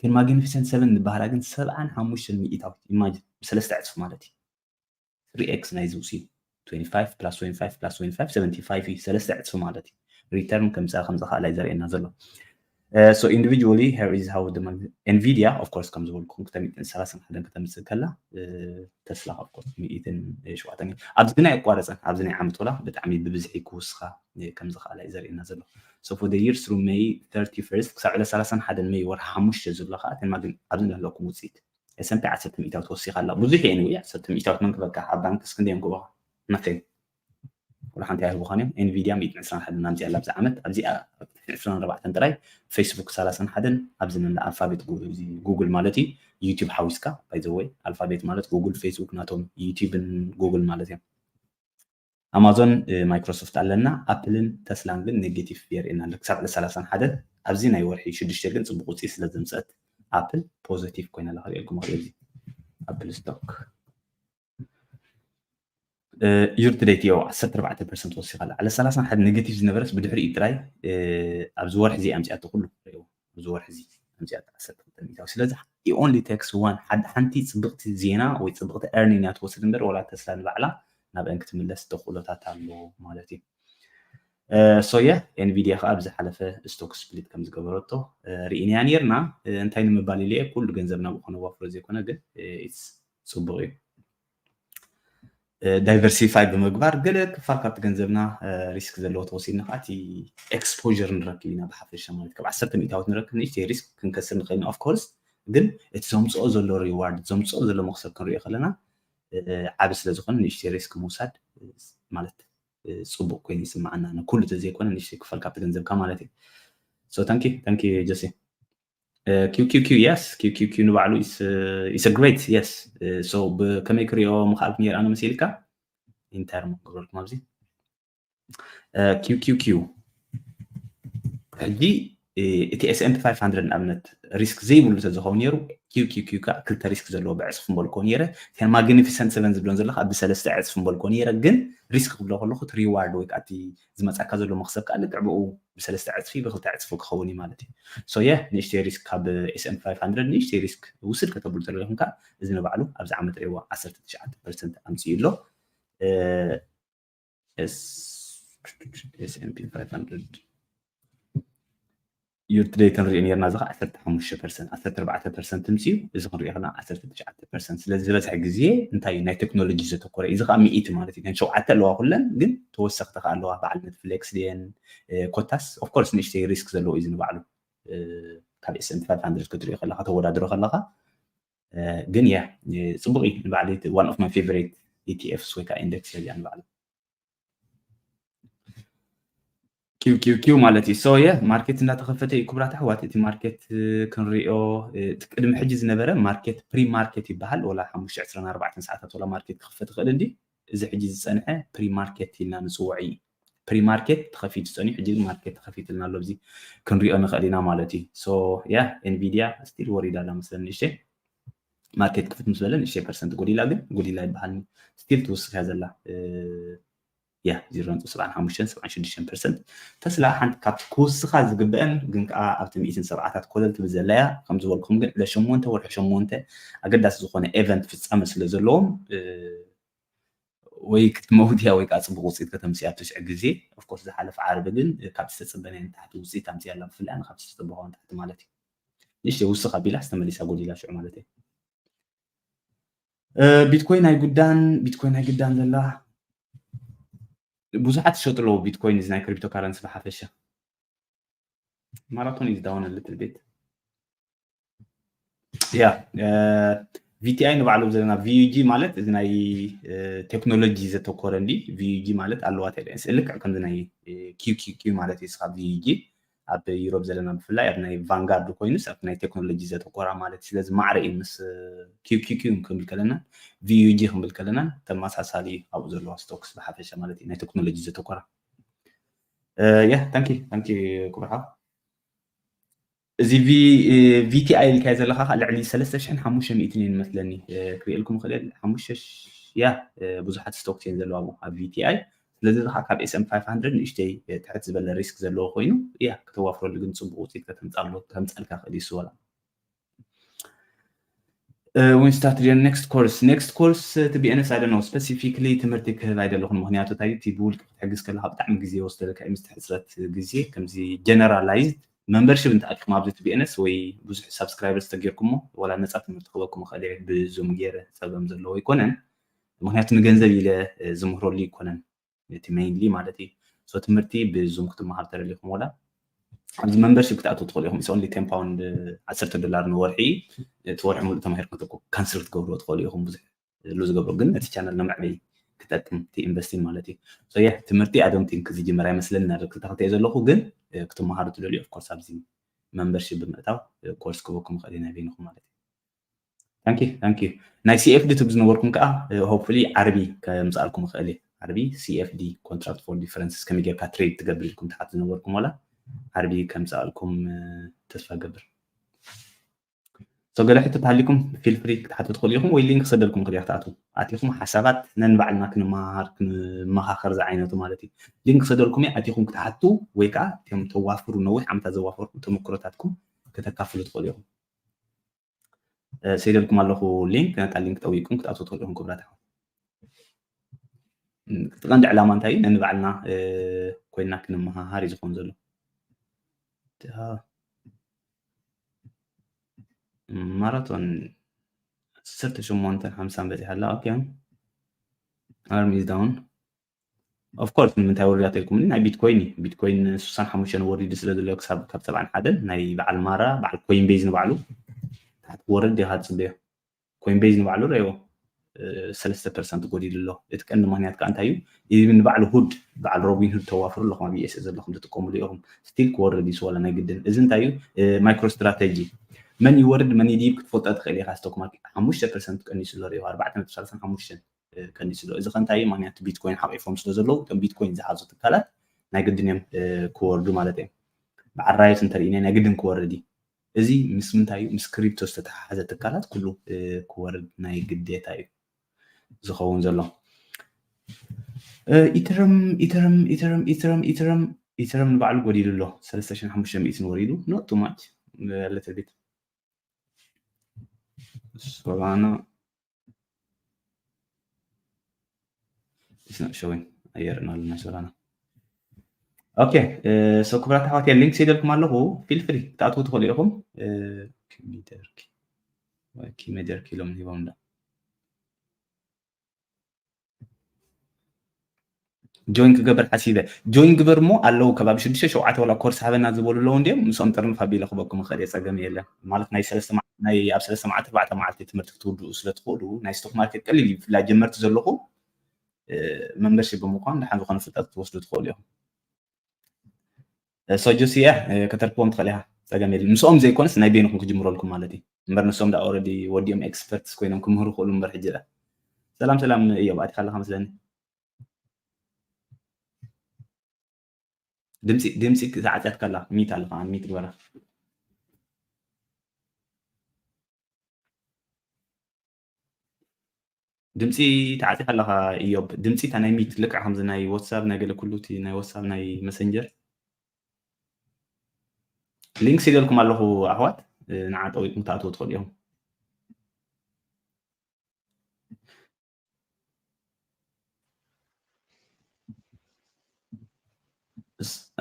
ግን Magnificent Seven ዝበሃላ ግን ሰብዓን ሓሙሽተን ሚእታዊ። Imagine ብሰለስተ ዕፅፊ ማለት እዩ። Three x ናይዚ ውሲ twenty-five plus twenty-five plus twenty-five seventy-five እዩ። ሰለስተ ዕፅፊ ማለት እዩ። Return ከምዛ ከምዚ ካልኣይ ዘርእየና ዘሎ። So individually, here is how the Nvidia, of course፣ ከም ዝበልኩም ክልተ ሚእትን ሰላሳን ሓደን ከተምፅእ ከላ ተስላ of course ሚእትን ሸውዓተን ኣብዚ ግን ኣይቋረፀን። ኣብዚ ናይ ዓመት ወላ ብጣዕሚ ብብዝሒ ክውስኻ ከምዚ ካልኣይ ዘርእየና ዘሎ። So for the year through May thirty-first ክሳብ ዕለት ሰላሳን ሓደን መይ ወርሒ ሓሙሽተ ዝብሎ ከዓ ተማ ግን ኣብዚ ዘለኩም ውፅኢት S and P ዓሰርተ ሚእታዊ ተወሲኻ ኣላ። ብዙሕ እየ ንብያ ዓሰርተ ሚእታዊ መን ክበካ ኣብ ባንክስ ክንደዮም ክበኻ nothing። ወላ ሓንቲ ኣይህቡኻን እዮም። Nvidia ሚእትን ዕስራን ሓደን ናምዚ ኣላ ኣብዚ ዓመት። ኣብዚኣ ዕስራን ኣርባዕተን ጥራይ Facebook ሰላሳን ሓደን ኣብዚ ነላ ኣልፋቤት ጉ- እዚ ጉግል ማለት እዩ። YouTube ሓዊስካ by the way ኣልፋቤት ማለት ጉግል Facebook ናቶም YouTube ን ጉግል ማለት እዮም። ኣማዞን ማይክሮሶፍት ኣለና ኣፕልን ተስላን ግን ኔጌቲቭ የርእየና ኣሎ ክሳብ ዕለት ሰላሳን ሓደን ኣብዚ ናይ ወርሒ ሽዱሽተ ግን ፅቡቅ ውፅኢት ስለ ዘምፀት ኣፕል ፖዘቲቭ ኮይና ኣላ ክሪኤልኩም ክእል እዚ ኣፕል ስቶክ year to date ዮ ዓሰርተ ኣርባዕተ ፐርሰንት ወሲኻ ኣላ ዕለት ሰላሳን ሓደን ኔጌቲቭ ዝነበረስ ብድሕሪኡ ጥራይ ኣብዚ ወርሒ እዚ ኣምፅኣቶ ኩሉ ሪእዎ ኣብዚ ወርሒ እዚ ኣምፅኣቶ ዓሰርተ ክልተ ሚእታዊ ስለዚ it only takes one ሓደ ሓንቲ ፅብቅቲ ዜና ወይ ፅብቅቲ earning እያ ትወስድ እምበር ወላ ተስላ ንባዕላ ናብአን ክትምለስ ተኽእሎታት ኣሎ ማለት እዩ so yeah Nvidia ከዓ ኣብ ዝሓለፈ ስቶክ ስፕሊት ከም ዝገበረቶ ርኢናያ ነርና እንታይ ንምባል ኢለ ኩሉ ገንዘብና ብኮነ ዋፍሮ ዘይኮነ ግን it's ፅቡቅ እዩ diversify ብምግባር ገለ ክፋል ካብቲ ገንዘብና risk ዘለዎ ተወሲድና ከዓ እቲ exposure ንረክብ ኢና ብሓፈሻ ማለት ካብ ዓሰርተ ሚእታዊት ንረክብ ንእሽተይ risk ክንከስር ንኽእል ኢና of course ግን እቲ ዘምፅኦ ዘሎ reward ዘምፅኦ ዘሎ መክሰብ ክንሪኦ ከለና ዓቢ ስለ ዝኾነ ንእሽተይ risk ምውሳድ ማለት ፅቡቅ ኮይኑ ይስምዓና ንኩሉ ተዘይኮነ ንእሽተይ ክፋል ካብቲ ገንዘብካ ማለት እዩ so thank you thank you Jesse QQQ yes QQQ ንባዕሉ is a great yes so ብከመይ ክሪኦ ምኽኣልኩም የርኣና መሲልካ ኢንተር ክብረልኩም ኣብዚ QQQ ሕጂ እቲ S&P five hundred ንኣብነት risk ዘይብሉ ተዝኸውን ነይሩ QQQ ከዓ ክልተ risk ዘለዎ ብዕፅፊ ምበልኮ ነይረ ten Magnificent Seven ዝብለን ዘለካ ብሰለስተ ዕፅፊ ምበልኮ ነይረ ግን risk ክብሎ ከለኩ reward ወይ ከዓ ዝመፃካ ዘሎ መክሰብ ከዓ ልክዕ ብኡ ብሰለስተ ዕፅፊ ብክልተ ዕፅፊ ክኸውን እዩ ማለት እዩ so yeah ንእሽተይ risk ካብ S&P five hundred ንእሽተይ risk ውስድ ከተብሉ ተለኹም ከዓ እዚ ንባዕሉ ኣብዚ ዓመት ሪእዋ ዓሰርተ ትሽዓተ ፐርሰንት ኣምፅኡ ኣሎ S&P five hundred year to date ንሪኦ ነርና እዚ ከዓ ዓሰርተ ሓሙሽተ ፐርሰንት ዓሰርተ ኣርባዕተ ፐርሰንት ምፅኡ እዚ ክንሪኦ ከለና ዓሰርተ ትሽዓተ ፐርሰንት ስለዚ ዝበዝሐ ግዜ እንታይ እዩ ናይ ቴክኖሎጂ ዘተኮረ እዩ እዚ ከዓ ሚእቲ ማለት እዩ ሸውዓተ ኣለዋ ኩለን ግን ተወሰክቲ ከዓ ኣለዋ በዓል ኔትፍሊክስ ድየን ኮታስ of course ንእሽተይ risk ዘለዎ እዩ እዚ ንባዕሉ ካብ S&P five hundred ክትሪኦ ከለካ ተወዳድሮ ከለካ ግን yeah ፅቡቅ እዩ ንባዕሉ one of my favorite ETFs ወይ ከዓ index እያ ንባዕሉ QQQ ማለት እዩ so yeah ማርኬት እንዳተኸፈተ እዩ ክቡራት ኣሕዋት እቲ ማርኬት ክንሪኦ ቅድሚ ሕጂ ዝነበረ ማርኬት pre market ይበሃል ወላ ሓሙሽተ ዕስራን ኣርባዕተን ሰዓታት ወላ ማርኬት ክኽፈት ይኽእል እንዲ እዚ ሕጂ ዝፀንሐ pre market ኢልና ንፅውዖ እዩ pre market ተኸፊቱ ፀኒሑ ሕጂ ግን ማርኬት ተኸፊትልና ኣሎ ኣብዚ ክንሪኦ ንኽእል ኢና ማለት እዩ so yeah Nvidia still ወሪዳ ኣላ መስለኒ ንእሽተይ ማርኬት ክፍት ምስ በለ ንእሽተይ ፐርሰንት ጎዲላ ግን ጎዲላ ይበሃል still ትውስኽ እያ ዘላ yeah zero ነጥቢ ሰብዓን ሓሙሽተን ሰብዓን ሽዱሽተን ፐርሰንት ተስላ ሓንቲ ካብቲ ክውስኻ ዝግበአን ግን ከዓ ኣብቲ ሚእትን ሰብዓታት ኮለል ትብል ዘላ እያ ከም ዝበልኩም ግን ዕለት ሸሞንተ ወርሒ ሸሞንተ ኣገዳሲ ዝኾነ event ፍፃመ ስለ ዘለዎም ወይ ክትመውት እያ ወይ ከዓ ፅቡቅ ውፅኢት ከተምፅእ እያ ትሽዕ ግዜ of course ዝሓለፈ ዓርቢ ግን ካብቲ ዝተፅበናዮ ንታሕቲ ውፅኢት ኣምፅእ ኣላ ብፍላይ ኣነ ካብቲ ዝተፅበኹ ንታሕቲ ማለት እዩ ንእሽተይ ውስኽ ኣቢላ ዝተመሊሳ ጎዲላ ሽዑ ማለት እዩ ቢትኮይን ኣይጉዳን ቢትኮይን ኣይግዳን ዘላ ብዙሓት ዝሸጡ ኣለዉ ቢትኮይን እዚ ናይ cryptocurrency ብሓፈሻ ማራቶን is down a little bit yeah VTI ንባዕሉ ዘለና VUG ማለት እዚ ናይ ቴክኖሎጂ ዘተኮረ እንዲ VUG ማለት ኣለዋ ተልእንስ ልክዕ ከምዚ ናይ QQQ ማለት እዩ ስኻ VUG ኣብ ዩሮፕ ዘለና ብፍላይ ኣብ ናይ ቫንጋርድ ኮይኑስ ኣብ ናይ ቴክኖሎጂ ዘተኮራ ማለት ስለዚ ማዕረ እዩ ምስ QQQ ክንብል ከለና VUG ክንብል ከለና ተመሳሳሊ ኣብኡ ዘለዋ ስቶክስ ብሓፈሻ ማለት እዩ ናይ ቴክኖሎጂ ዘተኮራ yeah thank you thank you ክቡር ሓው እዚ VTI ኢልካዮ ዘለኻ ከዓ ልዕሊ ሰለስተ ሽሕን ሓሙሽተ ሚእትን እዩ መስለኒ። ክርእየልኩም ክእል ሓሙሽተ ያ ብዙሓት ስቶክስ እየን ዘለዋ ኣብ VTI። ስለዚ እዚ ከዓ ካብ S&P five hundred ንእሽተይ ትሕት ዝበለ ሪስክ ዘለዎ ኮይኑ ያ ክተዋፍረሉ ግን ፅቡቅ ውፅኢት ከተምፃልካ ክእል ይስወላ። We start the next course. Next course to be honest I don't know specifically ትምህርቲ ክህብ ኣይደለኹን። ምክንያቱ እንታይ እቲ ብውልቂ ክትሕግዝ ከለካ ብጣዕሚ ግዜ ይወስደልካ እዩ። ምስቲ ሕፅረት ግዜ ከምዚ generalized membership እንተኣቲኹም ኣብዚ to be honest ወይ ብዙሕ subscribers ተጌርኩሞ ዋላ ነፃ ትምህርቲ ክበኩም ይኽእል እየ ብዙም ገይረ ፀገም ዘለዎ ኣይኮነን። ምክንያቱ ንገንዘብ ኢለ ዝምህረሉ ኣይኮነን። እቲ mainly ማለት እዩ። So ትምህርቲ ብዙም ክትመሃር ተደሊኹም ወላ ኣብዚ membership ክትኣትዉ ትኽእሉ ኢኹም። It's only ten pound ዓሰርተ ዶላር ንወርሒ እቲ ወርሒ ሙሉእ ተማሂርኩም ካንስል ክትገብርዎ ትኽእሉ ኢኹም። ብዙሕ ሉዝ ገብሮ ግን እቲ ቻነል ንምዕበይ ክጠቅም እቲ ኢንቨስቲንግ ማለት እዩ። So yeah ትምህርቲ I don't think ዝጅመር ኣይመስለኒ ናብ ክልተ ክልተ ዘለኹ ግን ክትመሃሩ ትደልዩ of course ኣብዚ membership ብምእታው ኮርስ ክበኩም ይኽእል እዩ ናይ በይንኹም ማለት እዩ። Thank you thank you ናይ CFD ትብ ዝነበርኩም ከዓ hopefully ዓርቢ ከምፅኣልኩም ይኽእል እዩ። ዓርቢ CFD contract for differences ከመይ ጌርካ ትሬድ ትገብር ኢልኩም ትሓት ዝነበርኩም ወላ ዓርቢ ከምፅኣልኩም ተስፋ ገብር። So ገለ ሕቶ ተሃሊኩም feel free ክትሓቱ ትኽእሉ ኢኹም ወይ ሊንክ ክሰደልኩም ክእል ክትኣትዉ ኣቲኹም ሓሳባት ነንባዕልና ክንመሃር ክንመኻኸር ዝዓይነቱ ማለት እዩ። ሊንክ ክሰደልኩም እዩ ኣቲኹም ክትሓቱ ወይ ከዓ እቶም ተዋፍሩ ነዊሕ ዓመታት ዘዋፈርኩም ተመክሮታትኩም ከተካፍሉ ትኽእሉ ኢኹም። ሰይደልኩም ኣለኹ ሊንክ ነታ ሊንክ ጠዊቅኩም ክትኣትዉ ትኽእሉ ኢኹም ክብራት ኣሕዋት። እቲ ቀንዲ ዕላማ እንታይ እዩ? ነንባዕልና ኮይንና ክንመሃሃር እዩ ዝኸውን ዘሎ። ማራቶን ዓሰርተ ሸሞንተ ሓምሳን በፂሓ ኣላ። Okay arm is down. Of course ንምንታይ ወሪዳ ተልኩምኒ ናይ ቢትኮይን እዩ። ቢትኮይን ስሳን ሓሙሽተን ወሪዱ ስለ ዘሎ ክሳብ ካብ ሰብዓን ሓደን ናይ በዓል ማራ በዓል ኮይን ቤዝ ንባዕሉ ታሕቲ ክወርድ ዲኻ ትፅበዮ? ኮይን ቤዝ ንባዕሉ ረእዎ ሰለስተ ፐርሰንት ጎዲሉ ኣሎ። እቲ ቀንዲ ምክንያት ከዓ እንታይ እዩ? ንባዕሉ ሁድ በዓል ሮቢን ሁድ ተዋፍሩ ኣለኹም ኣብ ዩኤስኤ ዘለኹም ትጥቀምሉ ኢኹም። ስቲል ክወርድ ይስወለ ናይ ግድን። እዚ እንታይ እዩ? ማይክሮ ስትራተጂ መን ይወርድ መን ይድይብ ክትፈልጦ ትኽእል ኢኻ። ስቶክ ማርኬት ሓሙሽተ ፐርሰንት ቀኒሱ ኣሎ ሪኦ ኣርባዕተ ነጥቢ ሰላሳን ሓሙሽተን ቀኒሱ ኣሎ። እዚ ከንታይ እዩ? ምክንያቱ ቢትኮይን ሓቂፎም ስለ ዘለዉ እቶም ቢትኮይን ዝሓዙ ትካላት ናይ ግድን እዮም ክወርዱ ማለት እዮም። በዓል ራዮት እንተርኢና ናይ ግድን ክወርድ እዩ። እዚ ምስ ምንታይ እዩ? ምስ ክሪፕቶ ዝተተሓሓዘ ትካላት ኩሉ ክወርድ ናይ ግዴታ እዩ ዝኸውን ዘሎ። ኢተረም ኢተረም ኢተረም ኢተረም ኢተረም ኢተረም ንባዕሉ ጎዲሉ ኣሎ። ሰለስተ ሽሕን ሓሙሽተ ሚእትን ወሪዱ not too much a little bit። ሶላና It's not showing. ኣየርና ኣለና ሶላና። Okay so ክብራት ኣሕዋት ሊንክ ሰይደልኩም ኣለኹ። Feel free ክትኣትዉ ትኽእሉ ኢኹም። ኪሜደርኪ ኪሜደርኪ ኢሎም ሂቦም ዳ join ክገብር ሓሲበ። Join ግበር እሞ ኣለዉ ከባቢ ሽዱሽተ ሸውዓተ ወላ ኮርስ ሃበና ዝበሉ ኣለዉ እንዲዮም ምስኦም ጥርንፍ ኣቢለ ክበኩም ይኽእል እየ። ፀገም የለን ማለት ናይ ሰለስተ መዓ- ናይ ኣብ ሰለስተ መዓልቲ ኣርባዕተ መዓልቲ ትምህርቲ ክትውድኡ ስለ ትኽእሉ ናይ ስቶክ ማርኬት ቀሊል እዩ። ብፍላይ ጀመርቲ ዘለኹ membership ብምኳን ደሓን ዝኾነ ፍልጠት ክትወስዱ ትኽእሉ ኢኹም። So ጆሲ ከተርክቦም ትኽእል ኢኻ ፀገም የለን። ምስኦም ዘይኮነስ ናይ በይንኹም ክጅምረልኩም ማለት እዩ። እምበር ንሶም ዳ already ወዲኦም experts ኮይኖም ክምህሩ ክእሉ እምበር ሕጂ ዳ ሰላም ሰላም እዮም ኣቲኻ ኣለኻ መስለኒ። ድምፂ ድምፂ ተዓፅያትካ ኣላ ሚት ኣለካ ሚት ግበራ። ድምፂ ተዓፂኻ ኣለካ እዮብ። ድምፂ እታ ናይ ሚት ልክዕ ከምዚ ናይ ዋትሳፕ ናይ ገለ ኩሉ እቲ ናይ ዋትሳፕ ናይ መሰንጀር ሊንክ ሲደልኩም ኣለኹ ኣሕዋት ንዓ ጠዊቅኩም ክትኣትዉ ትኽእሉ እዮም።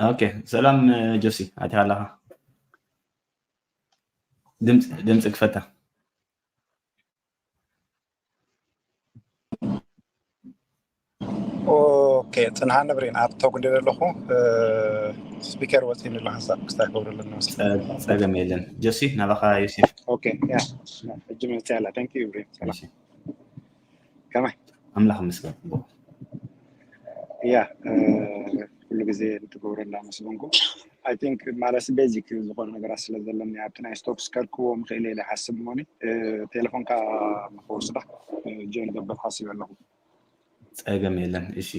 ኦኬ ሰላም ጆሲ ኣቲኻ ኣለኻ? ድምፂ ክፈታ። ኦኬ ፅንሓ ንብሪን ኣብ ተጉደ ዘለኹ ስፒከር ወፂኒ ኣሎ ሓሳብ ክስታይ ክገብረሉ መስለኒ። ፀገም የለን ጆሲ ናባኻ ዮሴፍ። ኦኬ ያ ሕጂ መፅያ ኣላ። Thank you ብሪን ሰላም ከመይ ኣምላኽ ይመስገን። ያ ኩሉ ግዜ ንትገብሮ እንዳመስገንኩ I think ማለት ቤዚክ ዝኾኑ ነገራት ስለ ዘለኒ ኣብቲ ናይ ስቶክስ ከልክዎም ክእል ኢለ ይሓስብ እሞኒ ቴሌፎንካ ንክወስዳ ጆይን ገበር ሓሲብ ኣለኹ። ፀገም የለን። እሺ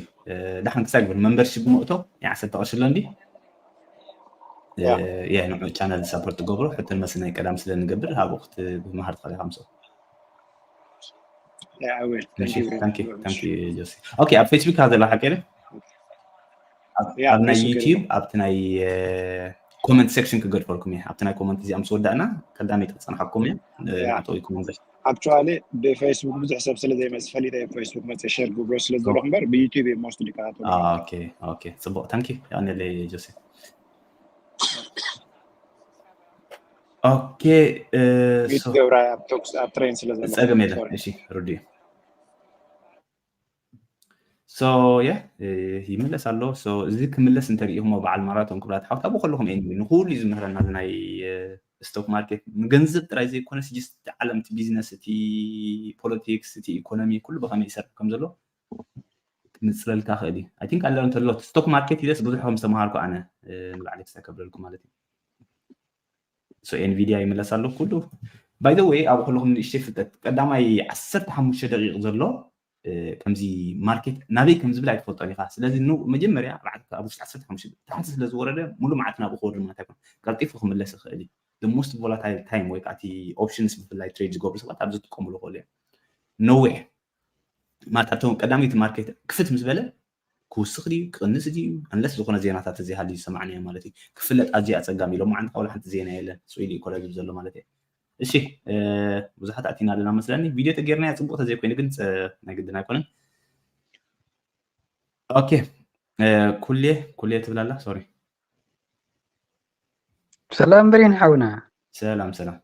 ደሓን ክሳይ ግበር መንበርሺፕ ምእቶ ናይ ዓሰርተ ቅርሺ ኣሎ እንዲ የ ንዑ ቻነል ሳፖርት ትገብሩ ሕትን መስናይ ቀዳም ስለ ንገብር ኣብኡ ክትመሃር ትኽእል ኢኻ ምስኡ። Thank you, thank you, Jose. Okay, ኣብ ፌስቡክ ካብ ዘላ ሓቂ ኣብ ናይ ዩቲዩብ ኣብቲ ናይ ኮመንት ሴክሽን ክገድፈልኩም እየ። ኣብቲ ናይ ኮመንት እዚኣ ምስ ወዳእና ቀዳመይቲ ክፀንሓኩም እየ። ኣቶ ኢኩም ኣክቹዋሊ ብፌስቡክ ብዙሕ ሰብ ስለ ዘይመፅእ ፈሊጠ ፌስቡክ መፅእ ሸር ግብሮ ስለ ዘለኹ እምበር ብዩቲዩብ እየ ሞስት ሊከታተሉ። ኦኬ ኦኬ፣ ፅቡቅ ታንኪ። ያኔ ጆሴፍ ኦኬ። ገብራ ኣብ ቶክስ ኣብ ትሬን ስለ ዘሎ ጸገም የለን። እሺ ሩዲ so yeah ይምለስ ኣሎ። So እዚ ክምለስ እንተሪኢኹሞ በዓል ማራቶን ክብራት ሓውታ ብከለኹም ኤኒ ንኩሉ እዩ ዝምህረና እዚ ናይ ስቶክ ማርኬት ንገንዘብ ጥራይ ዘይኮነስ ጅስት ዓለም እቲ ቢዝነስ እቲ ፖለቲክስ እቲ ኢኮኖሚ ኩሉ ብከመይ ይሰርሕ ከም ዘሎ ክምፅለልካ ክእል እዩ። I think ኣለር እንተሎ ስቶክ ማርኬት ኢለስ ብዙሕ ከም ዝተምሃርኩ ኣነ ንባዕለይ ክስተ ከብለልኩ ማለት እዩ። So ኤንቪዲያ ይምለስ ኣሎ ኩሉ by the way ኣብ ከለኹም ንእሽተይ ፍልጠት ቀዳማይ ዓሰርተ ሓሙሽተ ደቂቕ ዘሎ ከምዚ ማርኬት ናበይ ከም ዝብል ኣይትፈልጦን ኢኻ። ስለዚ መጀመርያ ባዕልካ ኣብ ውሽጢ ዓሰርተ ሓሙሽተ ታሕቲ ስለ ዝወረደ ሙሉ መዓት ናብኡ ክወርድ ማለት ኣይኮን ቀልጢፉ ክምለስ ይኽእል እዩ። The most volatile time ወይ ከዓ እቲ ኦፕሽንስ ብፍላይ ትሬድ ዝገብሩ ሰባት ኣብ ዝጥቀሙሉ ክእሉ እዮም። ነዊሕ ማለት ኣብቶም ቀዳመይቲ ማርኬት ክፍት ምስ በለ ክውስኽ ድዩ ክቕንስ ድዩ unless ዝኾነ ዜናታት ተዘይሃልዩ ዝሰማዕናዮ ማለት እዩ። ክፍለጥ ኣዝዩ ኣፀጋሚ ኢሎም መዓንትካ ዋላ ሓንቲ ዜና የለን ስኢሉ እዩ ኮላ ዝብል ዘሎ ማለት እዩ። እሺ ብዙሓት ኣቲና ኣለና መስለኒ። ቪድዮ ተጌርናያ ፅቡቅ ተዘይኮይኑ ግን ናይ ግድን ኣይኮነን። ኦኬ ኩሌ ኩሌ ትብላላ ሶሪ ሰላም ብሬን ሓውና። ሰላም ሰላም።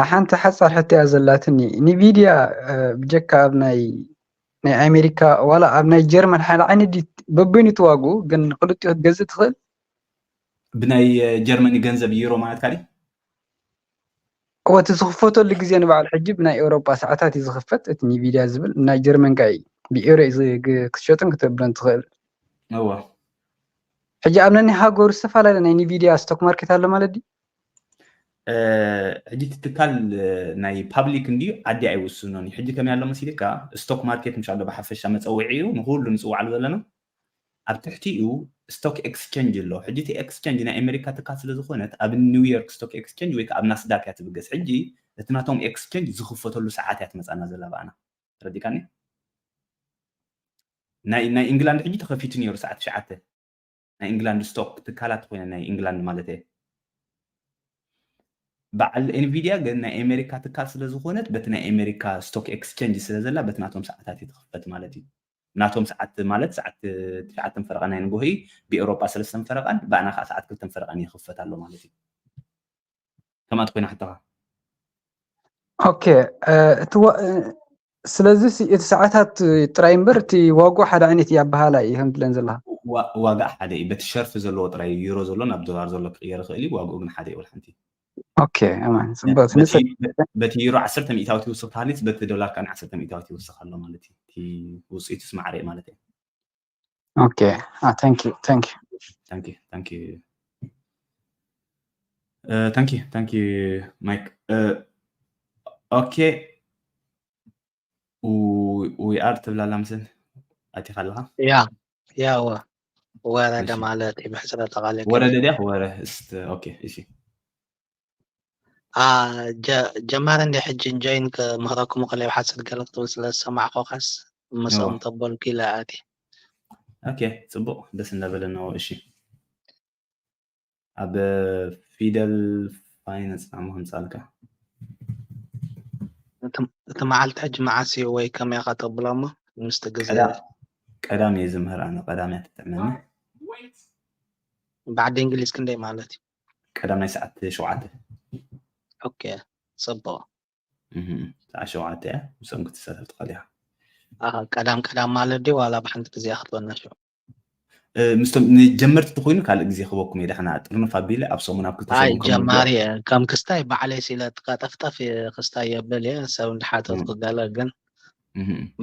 ሓንቲ ሓፃር ሕቶ እያ ዘላትኒ። ኒቪድያ ብጀካ ኣብ ናይ ናይ ኣሜሪካ ዋላ ኣብ ናይ ጀርመን ሓደ ዓይነት በበይኑ ትዋግኡ ግን ክልቲኡ ክትገዝእ ትኽእል? ብናይ ጀርመኒ ገንዘብ ዩሮ ማለት ካዲ እወ እቲ ዝኽፈተሉ ግዜ ንባዕሉ ሕጂ ብናይ ኤውሮጳ ሰዓታት እዩ ዝኽፈት። እቲ ኒቪድያ ዝብል ናይ ጀርመን ካ እዩ ብኤውሮ ክትሸጥን ክትብሎን ትኽእል። እወ ሕጂ ኣብ ነኒ ሃገሩ ዝተፈላለየ ናይ ኒቪድያ ስቶክ ማርኬት ኣሎ ማለት ድዩ? ሕጂ እቲ ትካል ናይ ፓብሊክ እንድዩ ዓዲ ኣይውስኖን እዩ። ሕጂ ከመይ ኣሎ መሲልካ ስቶክ ማርኬት ምሽ ኣሎ ብሓፈሻ መፀውዒ እዩ ንኩሉ ንፅዋዕሉ ዘለና ኣብ ትሕቲኡ ስቶክ ኤክስቸንጅ ኣሎ። ሕጂ እቲ ኤክስቸንጅ ናይ ኣሜሪካ ትካል ስለ ዝኾነት ኣብ ኒውዮርክ ስቶክ ኤክስቸንጅ ወይ ከዓ ኣብ ናስዳክ እያ ትብገስ። ሕጂ እቲ ናቶም ኤክስቸንጅ ዝኽፈተሉ ሰዓት እያ ትመፃና ዘላ ብኣና ተረዲካኒ። ናይ ናይ ኢንግላንድ ሕጂ ተኸፊቱ ነይሩ ሰዓት ትሽዓተ ናይ ኢንግላንድ ስቶክ ትካላት ኮይነ ናይ ኢንግላንድ ማለት እየ። በዓል ኤንቪድያ ግን ናይ ኣሜሪካ ትካል ስለ ዝኾነት በቲ ናይ ኣሜሪካ ስቶክ ኤክስቸንጅ ስለ ዘላ በቲ ናቶም ሰዓታት እዩ ትኽፈት ማለት እዩ። ናቶም ሰዓት ማለት ሰዓት ትሽዓተን ፈረቓ ናይ ንጎሆ እዩ። ብኤውሮጳ ሰለስተን ፈረቓን ብኣና ከዓ ሰዓት ክልተን ፈረቓን ይኽፈት ኣሎ ማለት እዩ። ከምኣት ኮይና ሕቶኻ ኦኬ እቲ ስለዚ እቲ ሰዓታት ጥራይ እምበር እቲ ዋግኡ ሓደ ዓይነት እዩ ኣበሃላ እዩ ከም ትብለን ዘለካ ዋጋ ሓደ እዩ በቲ ሸርፊ ዘለዎ ጥራይ ዩሮ ዘሎ ናብ ዶላር ዘሎ ክቅየር ይኽእል እዩ ዋግኡ ግን ሓደ ይብል ሓንቲ ኦኬ ኣማን ጽቡቅ በቲ ዩሮ ዓሰርተ ሚእታዊት ይውስኽ ተሃሊት በቲ ዶላር ከዓ ዓሰርተ ሚእታዊት ይውስኽ ኣሎ ማለት እዩ እቲ ውፅኢቱ ስማዕረ ማለት እዩ ኦኬ thank you thank you thank you thank you thank you thank you Mike okay we are ትብላላ ምስል ኣቲኻ ኣለኻ ያ ያ ወ ወረደ ማለት ብሕፅረ ተቃለ ወረደ ድያ ወረ እስት okay እሺ ጀማሪ እንዲ ሕጂ እንጆይን ክምህረኩም ከለይ ሓፂር ገለ ክትብል ስለ ዝሰማዕኩኻስ ምስኦም ተበልኩ ኢለ ኣቲ ኦኬ ፅቡቅ ደስ እንዳበለ ነው እሺ ኣብ ፊደል ፋይናንስ ናሞ ከምፃልካ እቲ መዓልቲ ሕጂ መዓስ እዩ ወይ ከመይ ኢኻ ተብሎ እሞ ምስቲ ግዜ ቀዳም እየ ዝምህር ኣነ ቀዳም እያ ትጥዕመኒ ብዓዲ እንግሊዝ ክንደይ ማለት እዩ ቀዳም ናይ ሰዓት ሸውዓተ ኦኬ ፅቡቅ ሰዓት ሸውዓተ እያ ምስኦም ክትሳተፍ ትኽእል ኢኻ ቀዳም ቀዳም ማለት ድዩ ዋላ ብሓንቲ ግዜ ክትበና ሽዑ ምስቶም ንጀመርቲ ተኮይኑ ካልእ ግዜ ክበኩም እየ ዳሕና ጥርንፍ ኣቢለ ኣብ ሰሙን ኣብ ክልተ ኣይ ሰሙን ከም ጀማሪ እየ ከም ክስታይ ባዕለይ ሲለ ቀጠፍጠፍ እየ ክስታይ የብል እየ ሰብ እንድሓተትኩ ገለ ግን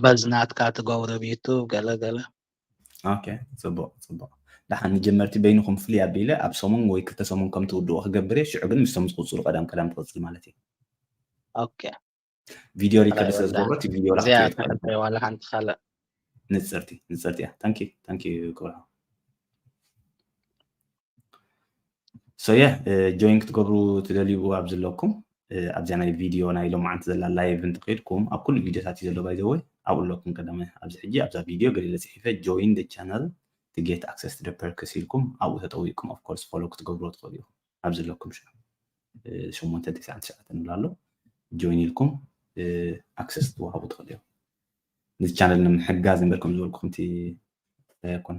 በዚ ናትካ ትገብሮ ኣብ ዩቱብ ገለ ገለ ኦኬ ጽቡቅ ጽቡቅ ደሓን ንጀመርቲ በይንኹም ፍልይ ኣቢለ ኣብ ሰሙን ወይ ክልተ ሰሙን ከም ትውድኡ ክገብር እየ ሽዑ ግን ምስቶም ዝቕጽሉ ቀዳም ቀዳም ትቕጽል ማለት እዩ ኦኬ ቪድዮ ሪከርድ ስለ ዝገብሮ እቲ ቪድዮ እዚኣ ትሕልፈይ ዋላ ሓንቲ ካልእ ንጽርቲ ንጽርቲ እያ ታንኪ ታንኪ ክብርሃ So yeah, join ክትገብሩ ትደልዩ ኣብ ዘለኩም ኣብዚኣ ናይ ቪድዮ ናይ ሎማዓንቲ ዘላ ላይቭ እንተኸይድኩም ኣብ ኩሉ ቪድዮታት እዩ ዘሎ። By the way ኣብኡ ኣለኩም። ቀዳማይ ኣብዚ ሕጂ ኣብዛ ቪድዮ ገሊለ ፅሒፈ join the channel to get access to the perks ኢልኩም ኣብኡ ተጠዊቅኩም of course follow ክትገብርዎ ትኽእሉ ኢኹም። ኣብ ዘለኩም ሸሞንተ ትሽዓተ ትሽዓተ ንብሎ ኣሎ። Join ኢልኩም access ትወሃቡ ትኽእሉ እዮም። ነዚ ቻነል ንምሕጋዝ እምበር ከም ዝበልኩኹም እቲ ኣይኮን።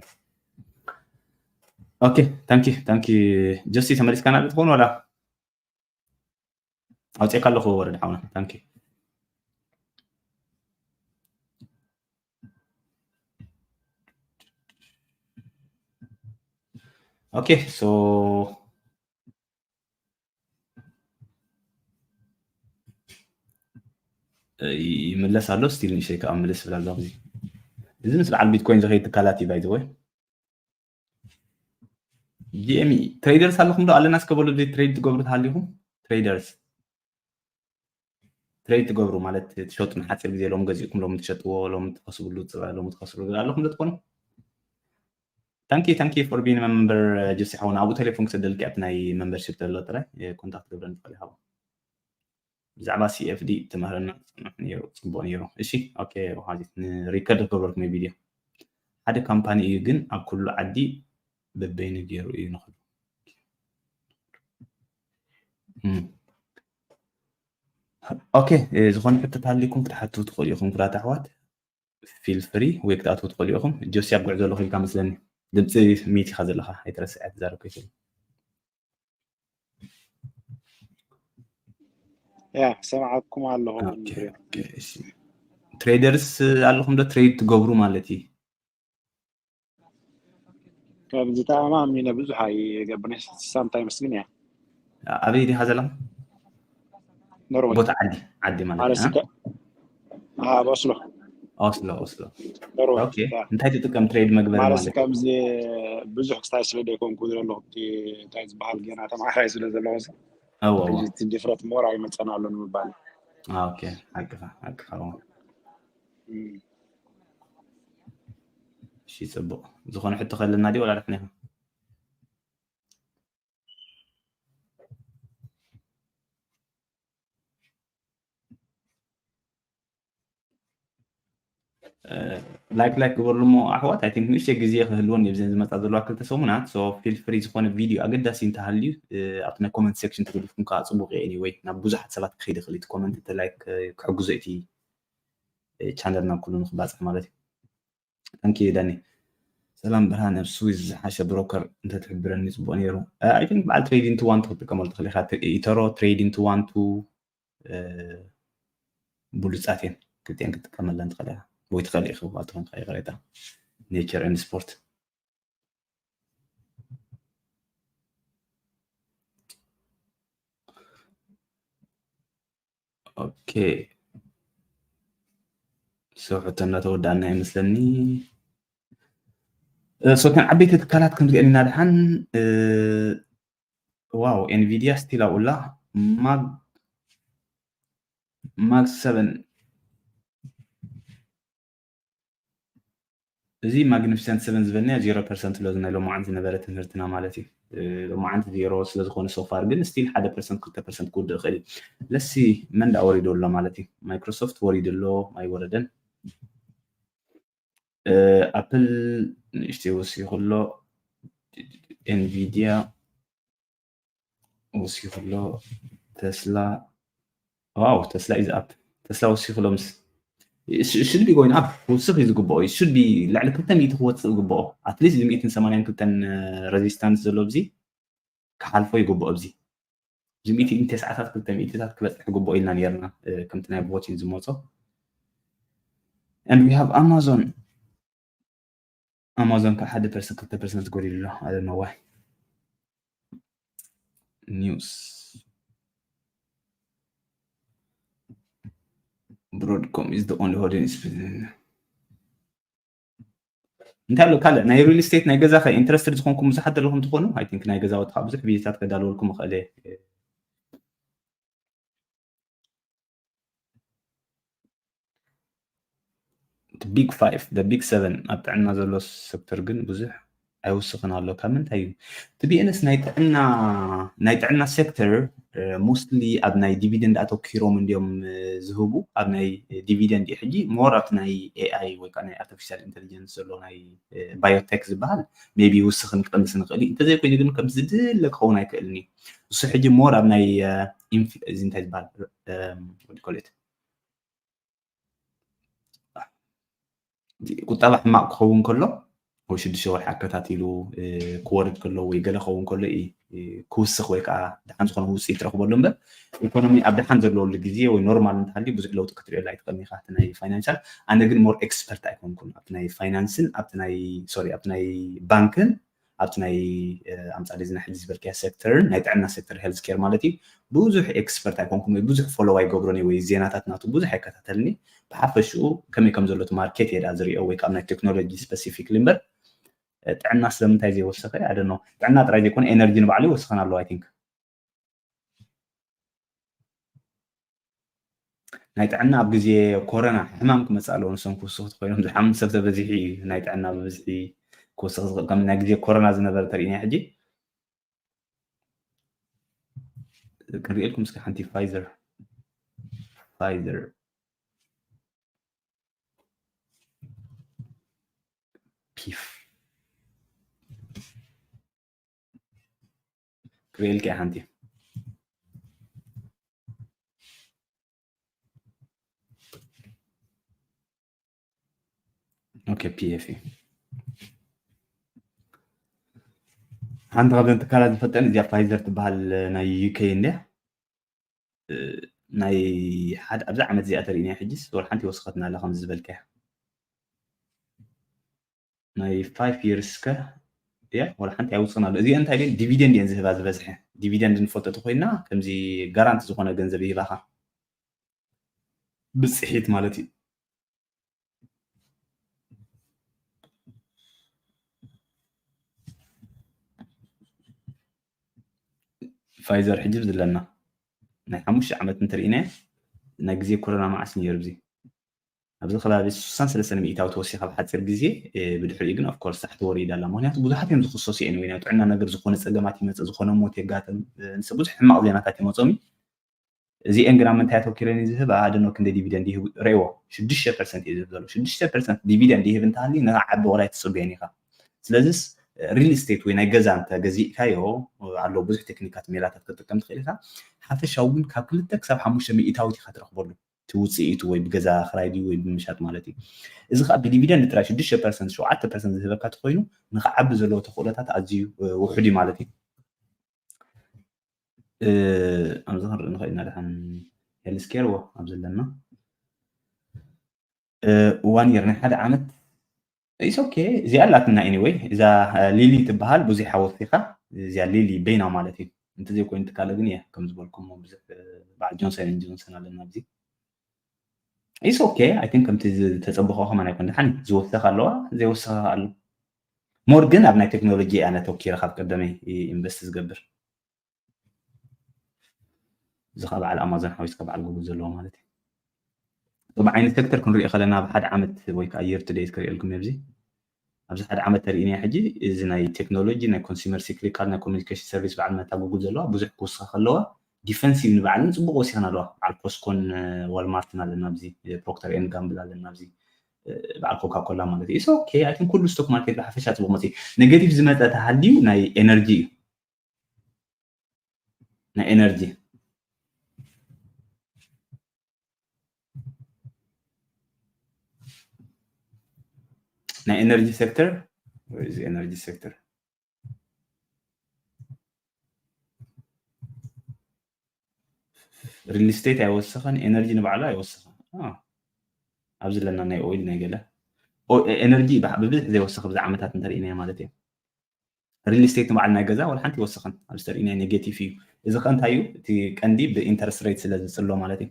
Okay thank you thank you። ጆሲ ተመሊስካ ናብ ትኾን ወላ ኣውፅኤካ ኣለኹ ወረድ ሓውና። Thank you። Okay so ይምለስ ኣሎ። ስቲል ንእሽተይ ከዓ ምልስ ይብል ኣሎ። እዚ እዚ ምስ በዓል ቢትኮይን ዝኸይድ ትካላት እዩ። By the way ጂኤምኢ ትሬደርስ ኣለኹም ዶ ኣለና? እስከ በሉ ትሬድ ትገብሩ ተሃሊኹም ትሬደርስ ትሬድ ትገብሩ ማለት ትሸጡ ንሓፂር ግዜ ሎም ገዚእኩም ሎም ትሸጥዎ ሎም ትኸስብሉ ሎም ትኸስሩ ኣለኹም ዶ ትኾኑ? Thank you thank you for being member። ጆሲ ሓውና ኣብኡ ቴሌፎን ክሰደልኪ ኣብቲ ናይ membership ዘሎ ጥራይ ኮንታክት ገብረን ትኽእል ሓው። ብዛዕባ CFD ትምህረና ፅኑሕ ነይሩ ፅቡቅ ነይሩ። እሺ okay ወሓዚት ንሪከርድ ክገብረልኩም ቪድዮ ሓደ ካምፓኒ እዩ ግን ኣብ ኩሉ ዓዲ በበይኑ ገይሩ እዩ ንኽሉ okay ዝኾነ ሕቶ ታሊኩም ክትሓቱ ትኽእሉ ኢኹም ክላት ኣሕዋት። Feel free ወይ ክትኣትዉ ትኽእሉ ኢኹም። ጆሲ ኣብ ጉዕዞ ኣለኹ ኢልካ መስለኒ። ድምፂ ሚት ኢኻ ዘለኻ ኣይትረስዕ እያ ትዛረብ ከይትብል። ያ ሰምዓኩም ኣለኹ። ትሬደርስ ኣለኹም ዶ ትሬድ ትገብሩ ማለት እዩ? ከምዚ ተኣማሚነ ብዙሕ ኣይገብርን ሳምታይምስ ግን እያ ኣበይ ዲኻ ዘለኻ? ኖርወይ ቦታ ዓዲ ዓዲ ማለት ማለት እዩ። ስከ ኣብ ኦስሎ ኦስሎ ኦስሎ። ኖርወይ ኦኬ እንታይ ትጥቀም ትሬድ መግበሪ ማለት ማለት ከምዚ ብዙሕ ክስታይ ስለ ዘይኮንኩ ዘለኹ እቲ እንታይ ዝበሃል ገና ተማሃራይ ስለ ዘለኹ እዎ እዎ እቲ ድፍረት ሞር ኣይመፀን ኣሎ ንምባል ኦኬ ሓቅኻ ሓቅኻ እዎ። እሺ ፅቡቅ ዝኾነ ሕቶ ከለና ድዩ ወላ ንሕና ኢኻ? ላይክ ላይክ ግበርሉ እሞ ኣሕዋት ኣይ ቲንክ ንእሽተይ ግዜ ክህልወን እዩ ብዘን ዝመፃ ዘለዋ ክልተ ሰሙናት so feel free ዝኾነ ቪድዮ ኣገዳሲ እንተሃልዩ ኣብቲ ናይ ኮመንት ሴክሽን ተገዲፍኩም ከዓ ፅቡቅ እዩ anyway ናብ ብዙሓት ሰባት ክኸይድ ይኽእል እቲ ኮመንት እቲ ላይክ ክሕግዞ እቲ ቻነል ናብ ኩሉ ንክባፅሕ ማለት እዩ። Thank you ዳኒ። ሰላም ብርሃን ኣብ ስዊዝ ዝሓሸ ብሮከር እንተትሕብረኒ ፅቡቅ ነይሩ። I think በዓል trading to one to ክትጥቀመሉ ትኽእል ኢኻ ኢተሮ trading to one to ብሉፃት እየን ክልቲአን ክትጥቀመለን ትኽእል ኢኻ ወይ ትኽእል ኢኻ ክበሃል ትኾን ይቕሬታ nature and sport okay so ሕቶ እናተወዳእና ይመስለኒ። ሶተን ዓበይቲ ትካላት ከምዚአን ኢና ድሓን ዋው ኤንቪድያ ስቲል ኣብኡላ ማግ ማግ ሰቨን እዚ ማግኒፊሰንት ሰቨን ዝበልናዮ ዜሮ ፐርሰንት ሎ ናይ ሎማዓንቲ ዝነበረ ትምህርትና ማለት እዩ። ሎማዓንቲ ዜሮ ስለዝኾነ ሶፋር ግን ስቲል ሓደ ፐርሰንት ክልተ ፐርሰንት ክውድእ ይኽእል እዩ። ለሲ መን ዳ ወሪዶ ኣሎ ማለት እዩ። ማይክሮሶፍት ወሪዱ ኣሎ ኣይወረደን። ኣፕል ንእሽተይ ወሲኹ ኣሎ። ኤንቪድያ ወሲኹ ኣሎ። ተስላ ዋው ተስላ ኢዝ ኣፕ ተስላ ወሲኹ ኣሎ ምስ should be going up ክውስኽ እዩ ዝግብኦ። Should be ልዕሊ ክልተ ሚእቲ ክወፅእ ዝግብኦ ኣትሊስት እዚ ሚእትን ሰማንያን ክልተን ረዚስታንስ ዘሎ ኣብዚ ክሓልፎ ይግብኦ። ኣብዚ እዚ ሚእቲ ኢንቴ ሰዓታት ክልተ ሚእቲታት ክበፅሕ ይግብኦ ኢልና ነርና ከምቲ ናይ ቮቲን ዝመፆ and we have Amazon Amazon ከዓ ሓደ ፐርሰንት ክልተ ፐርሰንት ጎዲሉ ኣሎ። I don't know why። News Broadcom is the only holding እንታይ ኣሎ ካልእ ናይ ሪል ስቴት ናይ ገዛ ከ ኢንትረስትድ ዝኾንኩም ብዙሓት ዘለኹም ትኾኑ I think ናይ ገዛውቲ ከዓ ብዙሕ ቪዲዮታት ከዳልወልኩም ይኽእል እየ። ቢግ ፋይቭ ቢግ ሰቨን ኣብ ጥዕና ዘሎ ሴክተር ግን ብዙሕ ኣይውስኽን ኣሎ። ካብ ምንታይ እዩ? ትቢኤንስ ናይ ጥዕና ናይ ጥዕና ሴክተር ሞስትሊ ኣብ ናይ ዲቪደንድ ኣተኪሮም እንዲዮም ዝህቡ። ኣብ ናይ ዲቪደንድ እዩ ሕጂ ሞር ኣብቲ ናይ ኤኣይ ወይ ከዓ ናይ ኣርቲፊሻል ኢንቴሊጀንስ ዘሎ ናይ ባዮቴክ ዝበሃል ሜቢ ውስኽን ክቕንስ ንኽእል እዩ። እንተዘይኮይኑ ግን ከም ዝድለ ክኸውን ኣይክእልን እዩ። እሱ ሕጂ ሞር ኣብ ናይ እዚ እንታይ ዝበሃል ቁጠባ ሕማቕ ክኸውን ከሎ ወይ ሽዱሽተ ወርሒ ኣከታቲሉ ክወርድ ከሎ ወይ ገለ ክኸውን ከሎ እዩ ክውስኽ ወይ ከዓ ደሓን ዝኾነ ውፅኢት ትረኽበሉ እምበር ኢኮኖሚ ኣብ ደሓን ዘለወሉ ግዜ ወይ ኖርማል እንተሃልዩ ብዙሕ ለውጢ ክትሪኦ ኣይትኽእልን ኢኻ። እቲ ናይ ፋይናንሻል ኣነ ግን ሞር ኤክስፐርት ኣይኮንኩን ኣብቲ ናይ ፋይናንስን ኣብቲ ናይ ሶሪ ኣብቲ ናይ ባንክን ኣብቲ ናይ ኣምፃሊ እዚ ናይ ሕጂ ዝበልካዮ ሴክተርን ናይ ጥዕና ሴክተር ሄልዝ ኬር ማለት እዩ ብዙሕ ኤክስፐርት ኣይኮንኩን ወይ ብዙሕ ፎሎው ኣይገብሮን ወይ ዜናታት ናቱ ብዙሕ ኣይከታተልኒ። ብሓፈሽኡ ከመይ ከም ዘሎ እቲ ማርኬት እየ ዝሪኦ ወይ ካብ ናይ ቴክኖሎጂ ስፐሲፊክሊ እምበር ጥዕና ስለምንታይ ዘይወሰኸ ኣደኖ ጥዕና ጥራይ ዘይኮነ ኤነርጂ ንባዕሉ ይወስኸን ኣለዎ። ኣይ ቲንክ ናይ ጥዕና ኣብ ግዜ ኮረና ሕማም ክመፅእ ኣለዎ። ንሶም ክውስኹ ኮይኖም ዝሓምም ሰብ ተበዚሑ እዩ ናይ ጥዕና ብብዝሒ ክወስኽ ዝኽእል ከም ናይ ግዜ ኮረና ዝነበረ ተርእና ሕጂ ክሪኤልኩም እስኪ ሓንቲ ፋይዘር ፋይዘር ፒፍ ክሪኤልካ ሓንቲ ኦኬ ፒኤፍ ሓንቲ ካብዘን ትካላት ዝፈጠን እዚኣ ፋይዘር ትበሃል ናይ ዩኬ እንድያ ናይ ሓደ ኣብዚ ዓመት እዚኣ ተርእና ሕጅስ ወላ ሓንቲ ወስኸትና ኣላ ከምዚ ዝበልካያ ናይ ፋይቭ ይርስ ከ እያ ወላ ሓንቲ ኣይውፅን ኣሎ። እዚአ እንታይ ግን ዲቪደንድ እየን ዝህባ ዝበዝሐ ዲቪደንድ ንፈልጦ ተኮይና ከምዚ ጋራንቲ ዝኾነ ገንዘብ ይህባኻ ብፅሒት ማለት እዩ። ፋይዘር ሕጂ ዝለና ናይ ሓሙሽተ ዓመት እንተርኢናዮ ናይ ግዜ ኮሮና መዓስ ነይሩ ብዚ ኣብዚ ከባቢ ስሳን ሰለስተን ሚእታዊ ተወሲኻ ኣብ ሓፂር ግዜ ብድሕሪኡ ግን ኦፍኮርስ ታሕቲ ወሪዳ ኣላ ምክንያቱ ብዙሓት እዮም ዝክሰሱ እዮም ወይ ናይ ጥዕና ነገር ዝኾነ ፀገማት ይመፅእ ዝኾነ ሞት የጋጥም ብዙሕ ሕማቕ ዜናታት ይመፆም እዚአን ግና ምንታይ ኣተኪረን ዝህብ ኣደኖ ክንደ ዲቪደንድ ይህቡ ረእዎ ሽዱሽተ ፐርሰንት እዩ ዝህብ ዘሎ ሽዱሽተ ፐርሰንት ዲቪደንድ ይህብ እንተሃልዩ ንዓቢ ወላ ኣይትፅበየን ኢኻ ስለዚስ ሪል ስቴት ወይ ናይ ገዛ እንተ ገዚእካዮ ኣሎ ብዙሕ ቴክኒካት ሜላታት ክትጥቀም ትኽእል ኢኻ ሓፈሻዊ ግን ካብ ክልተ ክሳብ ሓሙሽተ ሚእታዊት ኢኻ ትረኽበሉ እቲ ውፅኢቱ ወይ ብገዛ ክራይ ድዩ ወይ ብምሻጥ ማለት እዩ እዚ ከዓ ብዲቪደንድ ጥራይ ሽዱሽተ ፐርሰንት ሸውዓተ ፐርሰንት ዝህበካ ተኮይኑ ንክዓቢ ዘለዎ ተኽእሎታት ኣዝዩ ውሑድ እዩ ማለት እዩ ኣብዚ ክንርኢ ንኽእል ኢና ድሓን ሄልስኬር ዎ ኣብዚ ኣለና ዋን የር ናይ ሓደ ዓመት ኢስ ኦኬ እዚኣ ኣላትና ኤኒወይ እዛ ሊሊ ትበሃል ብዙይ ሓወስቲኻ እዚኣ ሊሊ በይና ማለት እዩ እንተዘይኮይኑ ትካለ ግን እያ ከም ዝበልኩሞ ብዙሕ በዓል ጆንሰን ን ጆንሰን ኣለና ኣብዚ ኢስ ኦኬ ኣይ ቲንክ ከምቲ ዝተፀበኸ ከማን ኣይኮን ድሓን ዝወሰኽ ኣለዋ ዘይወሰኸ ኣሎ ሞር ግን ኣብ ናይ ቴክኖሎጂ ኣነ ተኪረ ካብ ቀደመይ ኢንቨስት ዝገብር እዚ ከዓ በዓል ኣማዞን ሓዊስካ በዓል ጉግል ዘለዎ ማለት እዩ። ብዓይነት ሴክተር ክንሪኦ ከለና ኣብ ሓደ ዓመት ወይ ከዓ year to date ክሪኤልኩም ኣብዚ ኣብዚ ሓደ ዓመት ተሪእና ሕጂ እዚ ናይ ቴክኖሎጂ ናይ ኮንሱመር ሲክሊካል ናይ ኮሚኒኬሽን ሰርቪስ በዓል መታ ጉግል ዘለዋ ብዙሕ ክውስኻ ከለዋ ዲፈንሲቭ ንባዕልን ፅቡቅ ወሲኽና ኣለዋ በዓል ኮስኮን ዋልማርትን ኣለና ኣብዚ ፕሮክተር ኤን ጋምብል ኣለና ኣብዚ በዓል ኮካ ኮላ ማለት እዩ ኦኬ ኣይ ኩሉ ስቶክ ማርኬት ብሓፈሻ ፅቡቅ መፅእ ኔጌቲቭ ዝመፀ ተሃልዩ ናይ ኤነርጂ እዩ ናይ ኤነርጂ ናይ ኤነርጂ ሴክተር እዚ ኤነርጂ ሴክተር ሪል ስቴት ኣይወሰኸን ኤነርጂ ንባዕሉ ኣይወሰኸን ኣብዚ ለና ናይ ኦይል ናይ ገለ ኤነርጂ ብብዝሕ ዘይወሰኽ ብዚ ዓመታት እንተርእናዮ ማለት እዩ ሪል ስቴት ንባዕሉ ናይ ገዛ ወላ ሓንቲ ይወስኽን ኣብዚ ተርእናዮ ኔጌቲቭ እዩ እዚ ከ እንታይ እዩ እቲ ቀንዲ ብኢንተረስት ሬት ስለ ዝፅሎ ማለት እዩ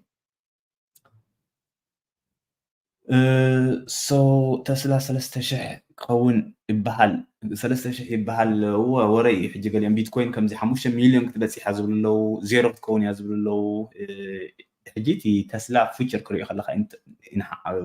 ሶ ተስላ ሰለስተ ሽሕ ክኸውን ይበሃል ሰለስተ ሽሕ ይበሃል እወ ወረ እዩ ሕጂ ገሊኦም ቢትኮይን ከምዚ ሓሙሽተ ሚልዮን ክትበፅሕ እያ ዝብሉ ኣለዉ ዜሮ ክትከውን እያ ዝብሉ ኣለዉ ሕጂ እቲ ተስላ ፊቸር ክሪኦ ከለካ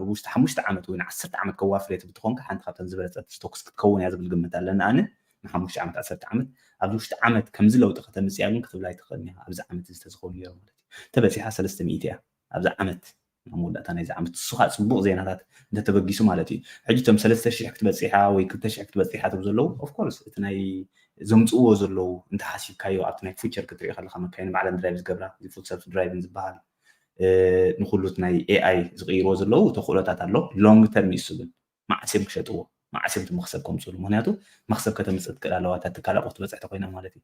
ውሽጢ ሓሙሽተ ዓመት ወይ ዓሰርተ ዓመት ከዋፍር እየ ትብል ተኾንካ ሓንቲ ካብተን ዝበለፀት ስቶክስ ክትከውን እያ ዝብል ግምት ኣለና። ኣነ ንሓሙሽተ ዓመት ዓሰርተ ዓመት ኣብዚ ውሽጢ ዓመት ከምዚ ለውጢ ከተምፅያ ግን ክትብላ ኣይትኽእልን ኢኻ። ኣብዚ ዓመት እዚ ተዝኸውን ነይሩ ማለት እዩ ተበፂሓ ሰለስተ ሚእቲ እያ ኣብዚ ዓመት ኣብ መወዳእታ ናይዚ ዓመት ንሱ ከዓ ፅቡቕ ዜናታት እንተተበጊሱ ማለት እዩ። ሕጂ እቶም ሰለስተ ሽሕ ክትበፅሓ ወይ ክልተ ሽሕ ክትበፅሓ ትብ ዘለዉ ኦፍኮርስ እቲ ናይ ዘምፅእዎ ዘለዉ እንተሓሲብካዮ ኣብቲ ናይ ፊቸር ክትሪኦ ከለካ መካይን ባዕለን ድራይቭ ዝገብራ ፉል ሰልፍ ድራይቭን ዝበሃል ንኩሉት ናይ ኤኣይ ዝቅይርዎ ዘለዉ ተኽእሎታት ኣሎ። ሎንግ ተርም ይሱ ግን መዓስ እዮም ክሸጥዎ መዓስ እዮም መክሰብ ከምፅሉ ምክንያቱ መክሰብ ከተምፅእ ትክእል ኣለዋ እታ ትካል ኣቁ ትበፅሕ ተኮይና ማለት እዩ።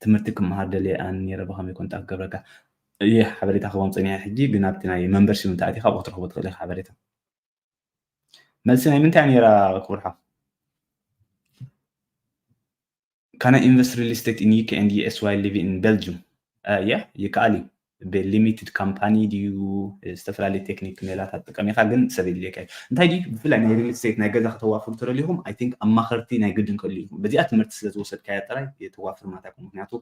ትምህርቲ ክመሃር ደልየ ኣነ ነይረ ብከመይ ኮንታክት ክገብረካ? ይህ ሓበሬታ ክቦም ፀኒሐ ሕጂ ግን ኣብቲ ናይ መንበርሽፕ እንተኣቲካ ብክትረክቦ ትክእል ኢካ ሓበሬታ። መልሲ ናይ ምንታይ ነይራ ክቡር ሓው? Can I invest real estate in U K and S Y living in Belgium? ያ ይከኣል እዩ። ብሊሚትድ ካምፓኒ ድዩ? ዝተፈላለዩ ቴክኒክ ሜላታት ጥቀም ኢካ ግን ሰብ የድልየካ እዩ እንታይ ድዩ ብፍላይ ናይ ሪል ስቴት ናይ ገዛ ከተዋፍሩ ተደሊኹም ኣይ ቲንክ ኣማኸርቲ ናይ ግድን ክህሉ ኢኹም በዚኣ ትምህርቲ ስለ ዝወሰድካያ ጥራይ የተዋፍር ማታኩም ምክንያቱ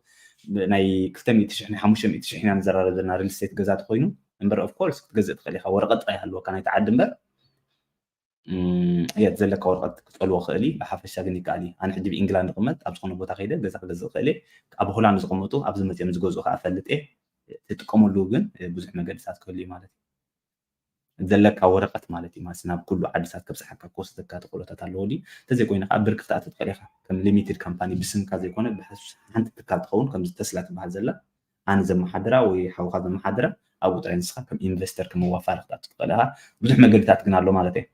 ናይ ክልተ ሚእቲ ሽሕ ናይ ሓሙሽተ ሚእቲ ሽሕ ኢና ንዘራረብ ዘለና ሪል ስቴት ገዛ ተኮይኑ እምበር ኦፍ ኮርስ ክትገዝእ ትኽእል ኢካ ወረቀት ጥራይ ሃለወካ ናይቲ ዓዲ እምበር እየ ዘለካ ወረቀት ክፀልዎ ክእል ብሓፈሻ ግን ይከኣል ኣነ ሕጂ ብኢንግላንድ ቅመጥ ኣብ ዝኾነ ቦታ ከይደ ገዛ ክገዝእ ክእል ኣብ ሆላንድ ዝቀመጡ ኣብዚ መፅኦም ዝገዝኡ ከዓ ፈልጥ እየ ትጥቀመሉ ግን ብዙሕ መገድታት ክህሉ እዩ ማለት እዩ ዘለካ ወረቀት ማለት እዩ ማለት ናብ ኩሉ ዓድታት ከብፅሓካ ክወስደካ ተክእሎታት ኣለዎ ድዩ እንተዘይኮይኑ ከዓ ብርክ ክትኣቱ ትክእል ኢካ ከም ሊሚትድ ካምፓኒ ብስምካ ዘይኮነ ብሓንቲ ትካል ትኸውን ከምዚ ተስላ ትበሃል ዘላ ኣነ ዘመሓድራ ወይ ሓውካ ዘመሓድራ ኣብኡ ጥራይ ንስካ ከም ኢንቨስተር ከም መዋፋሪ ክትኣቱ ትክእል ኢካ ብዙሕ መገድታት ግን ኣሎ ማለት እዩ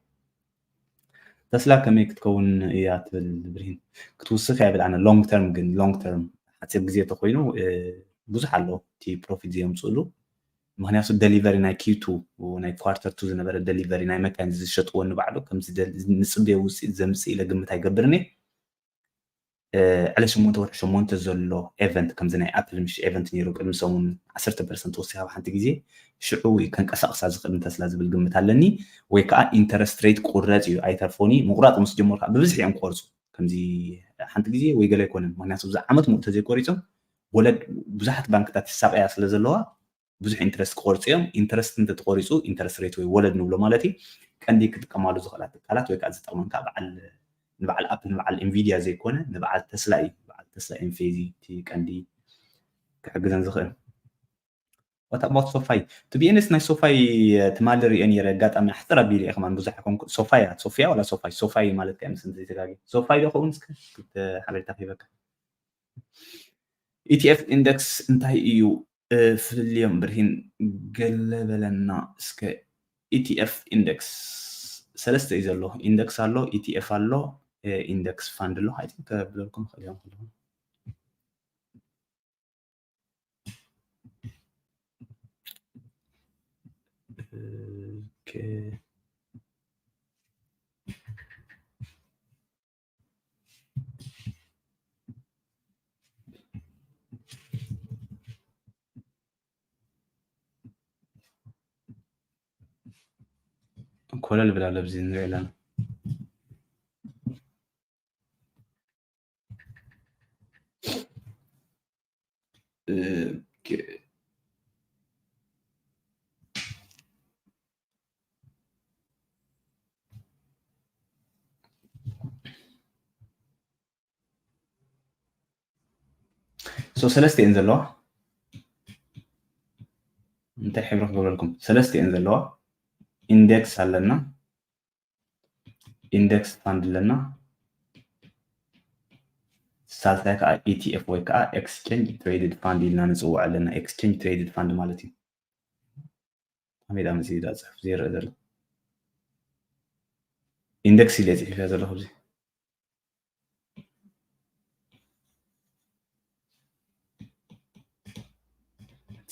ተስላ ከመይ ክትከውን እያ ትብል ብርሂን ክትውስክ እያ ብል ኣነ ሎንግ ተርም ግን ሎንግ ተርም ሓፂር ግዜ ተኮይኑ ብዙሕ ኣሎ እቲ ፕሮፊት ዘየምፅእሉ ምክንያቱ ደሊቨሪ ናይ ኪቱ ናይ ኳርተር ቱ ዝነበረ ደሊቨሪ ናይ መካይን ዝሸጥዎ ንባዕሉ ከምዚ ንፅበዮ ውፅኢት ዘምፅእ ኢለ ግምት ኣይገብርን ዕለ ሸሞንተ ወርሒ ሸሞንተ ዘሎ ኤቨንት ከምዚ ናይ ኣፕል ምሽ ኤቨንት ነይሩ ቅድሚ ሰሙን ዓሰርተ ፐርሰንት ወሲኻ ኣብ ሓንቲ ግዜ ሽዑ ከንቀሳቕሳ ዝኽእል ተስላ ዝብል ግምት ኣለኒ ወይ ከዓ ኢንተረስት ሬት ቁረፅ እዩ ኣይተርፎኒ ምቁራፅ ምስ ጀመሩ ከዓ ብብዝሒ እዮም ክቆርፁ ከምዚ ሓንቲ ግዜ ወይ ገለ ኣይኮነን ምክንያቱ ብዚ ዓመት ሙሉእ ተዘይቆሪፆም ወለድ ብዙሓት ባንክታት ይሳቀያ ስለ ዘለዋ ብዙሕ ኢንትረስት ክቆርፁ እዮም። ኢንትረስት እንተተቆሪፁ ኢንትረስት ሬት ወይ ወለድ ንብሎ ማለት እዩ። ቀንዲ ክጥቀማሉ ዝኽእላ ትካላት ወይ ከዓ ዝጠቕመን ከዓ በዓል ንበዓል ኣፕል ንበዓል ኢንቪድያ ዘይኮነ ንበዓል ተስላ እዩ። በዓል ተስላ ኢንፌዚ እቲ ቀንዲ ክሕግዘን ዝኽእል። What about ሶፋይ? To be honest ናይ ሶፋይ ትማሊ ሪኦ ነይረ ኣጋጣሚ ኣሕፅር ኣቢለ እየ ከማን ብዙሕ ኣይኮንኩ ሶፋያ ሶፊያ ዋላ ሶፋይ ሶፋይ ማለት ከ ምስ ዘይተጋጊ ሶፋይ ዶ ከውን እስከ ሓበሬታ ከይበካ ኢቲኤፍ ኢንደክስ እንታይ እዩ ፍልልዮም ብርሂን ገለ በለና እስከ ኢቲኤፍ ኢንደክስ ሰለስተ እዩ ዘሎ ኢንደክስ ኣሎ ኢቲኤፍ ኣሎ ኢንደክስ ፋንድ ኣሎ ኣይ ቲንክ ከብለልኩም ክእል እዮም ከለኹም ኮለል ብላ ለብዚ ንሪኦ ኣለና so ሰለስተ እየን ዘለዋ እንታይ ሕብሪ ክገብረልኩም ሰለስተ እየን ዘለዋ ኢንደክስ ኣለና ኢንደክስ ፋንድ ኣለና ሳልሳይ ከዓ ኢቲኤፍ ወይ ከዓ ኤክስቸንጅ ትሬድድ ፋንድ ኢልና ንፅውዕ ኣለና ኤክስቸንጅ ትሬድድ ፋንድ ማለት እዩ ከመይ ዳ መፅእ ዳ ፅሑፍ ዘይረአ ዘሎ ኢንደክስ ኢለ ፅሒፈ ዘለኹ እዚ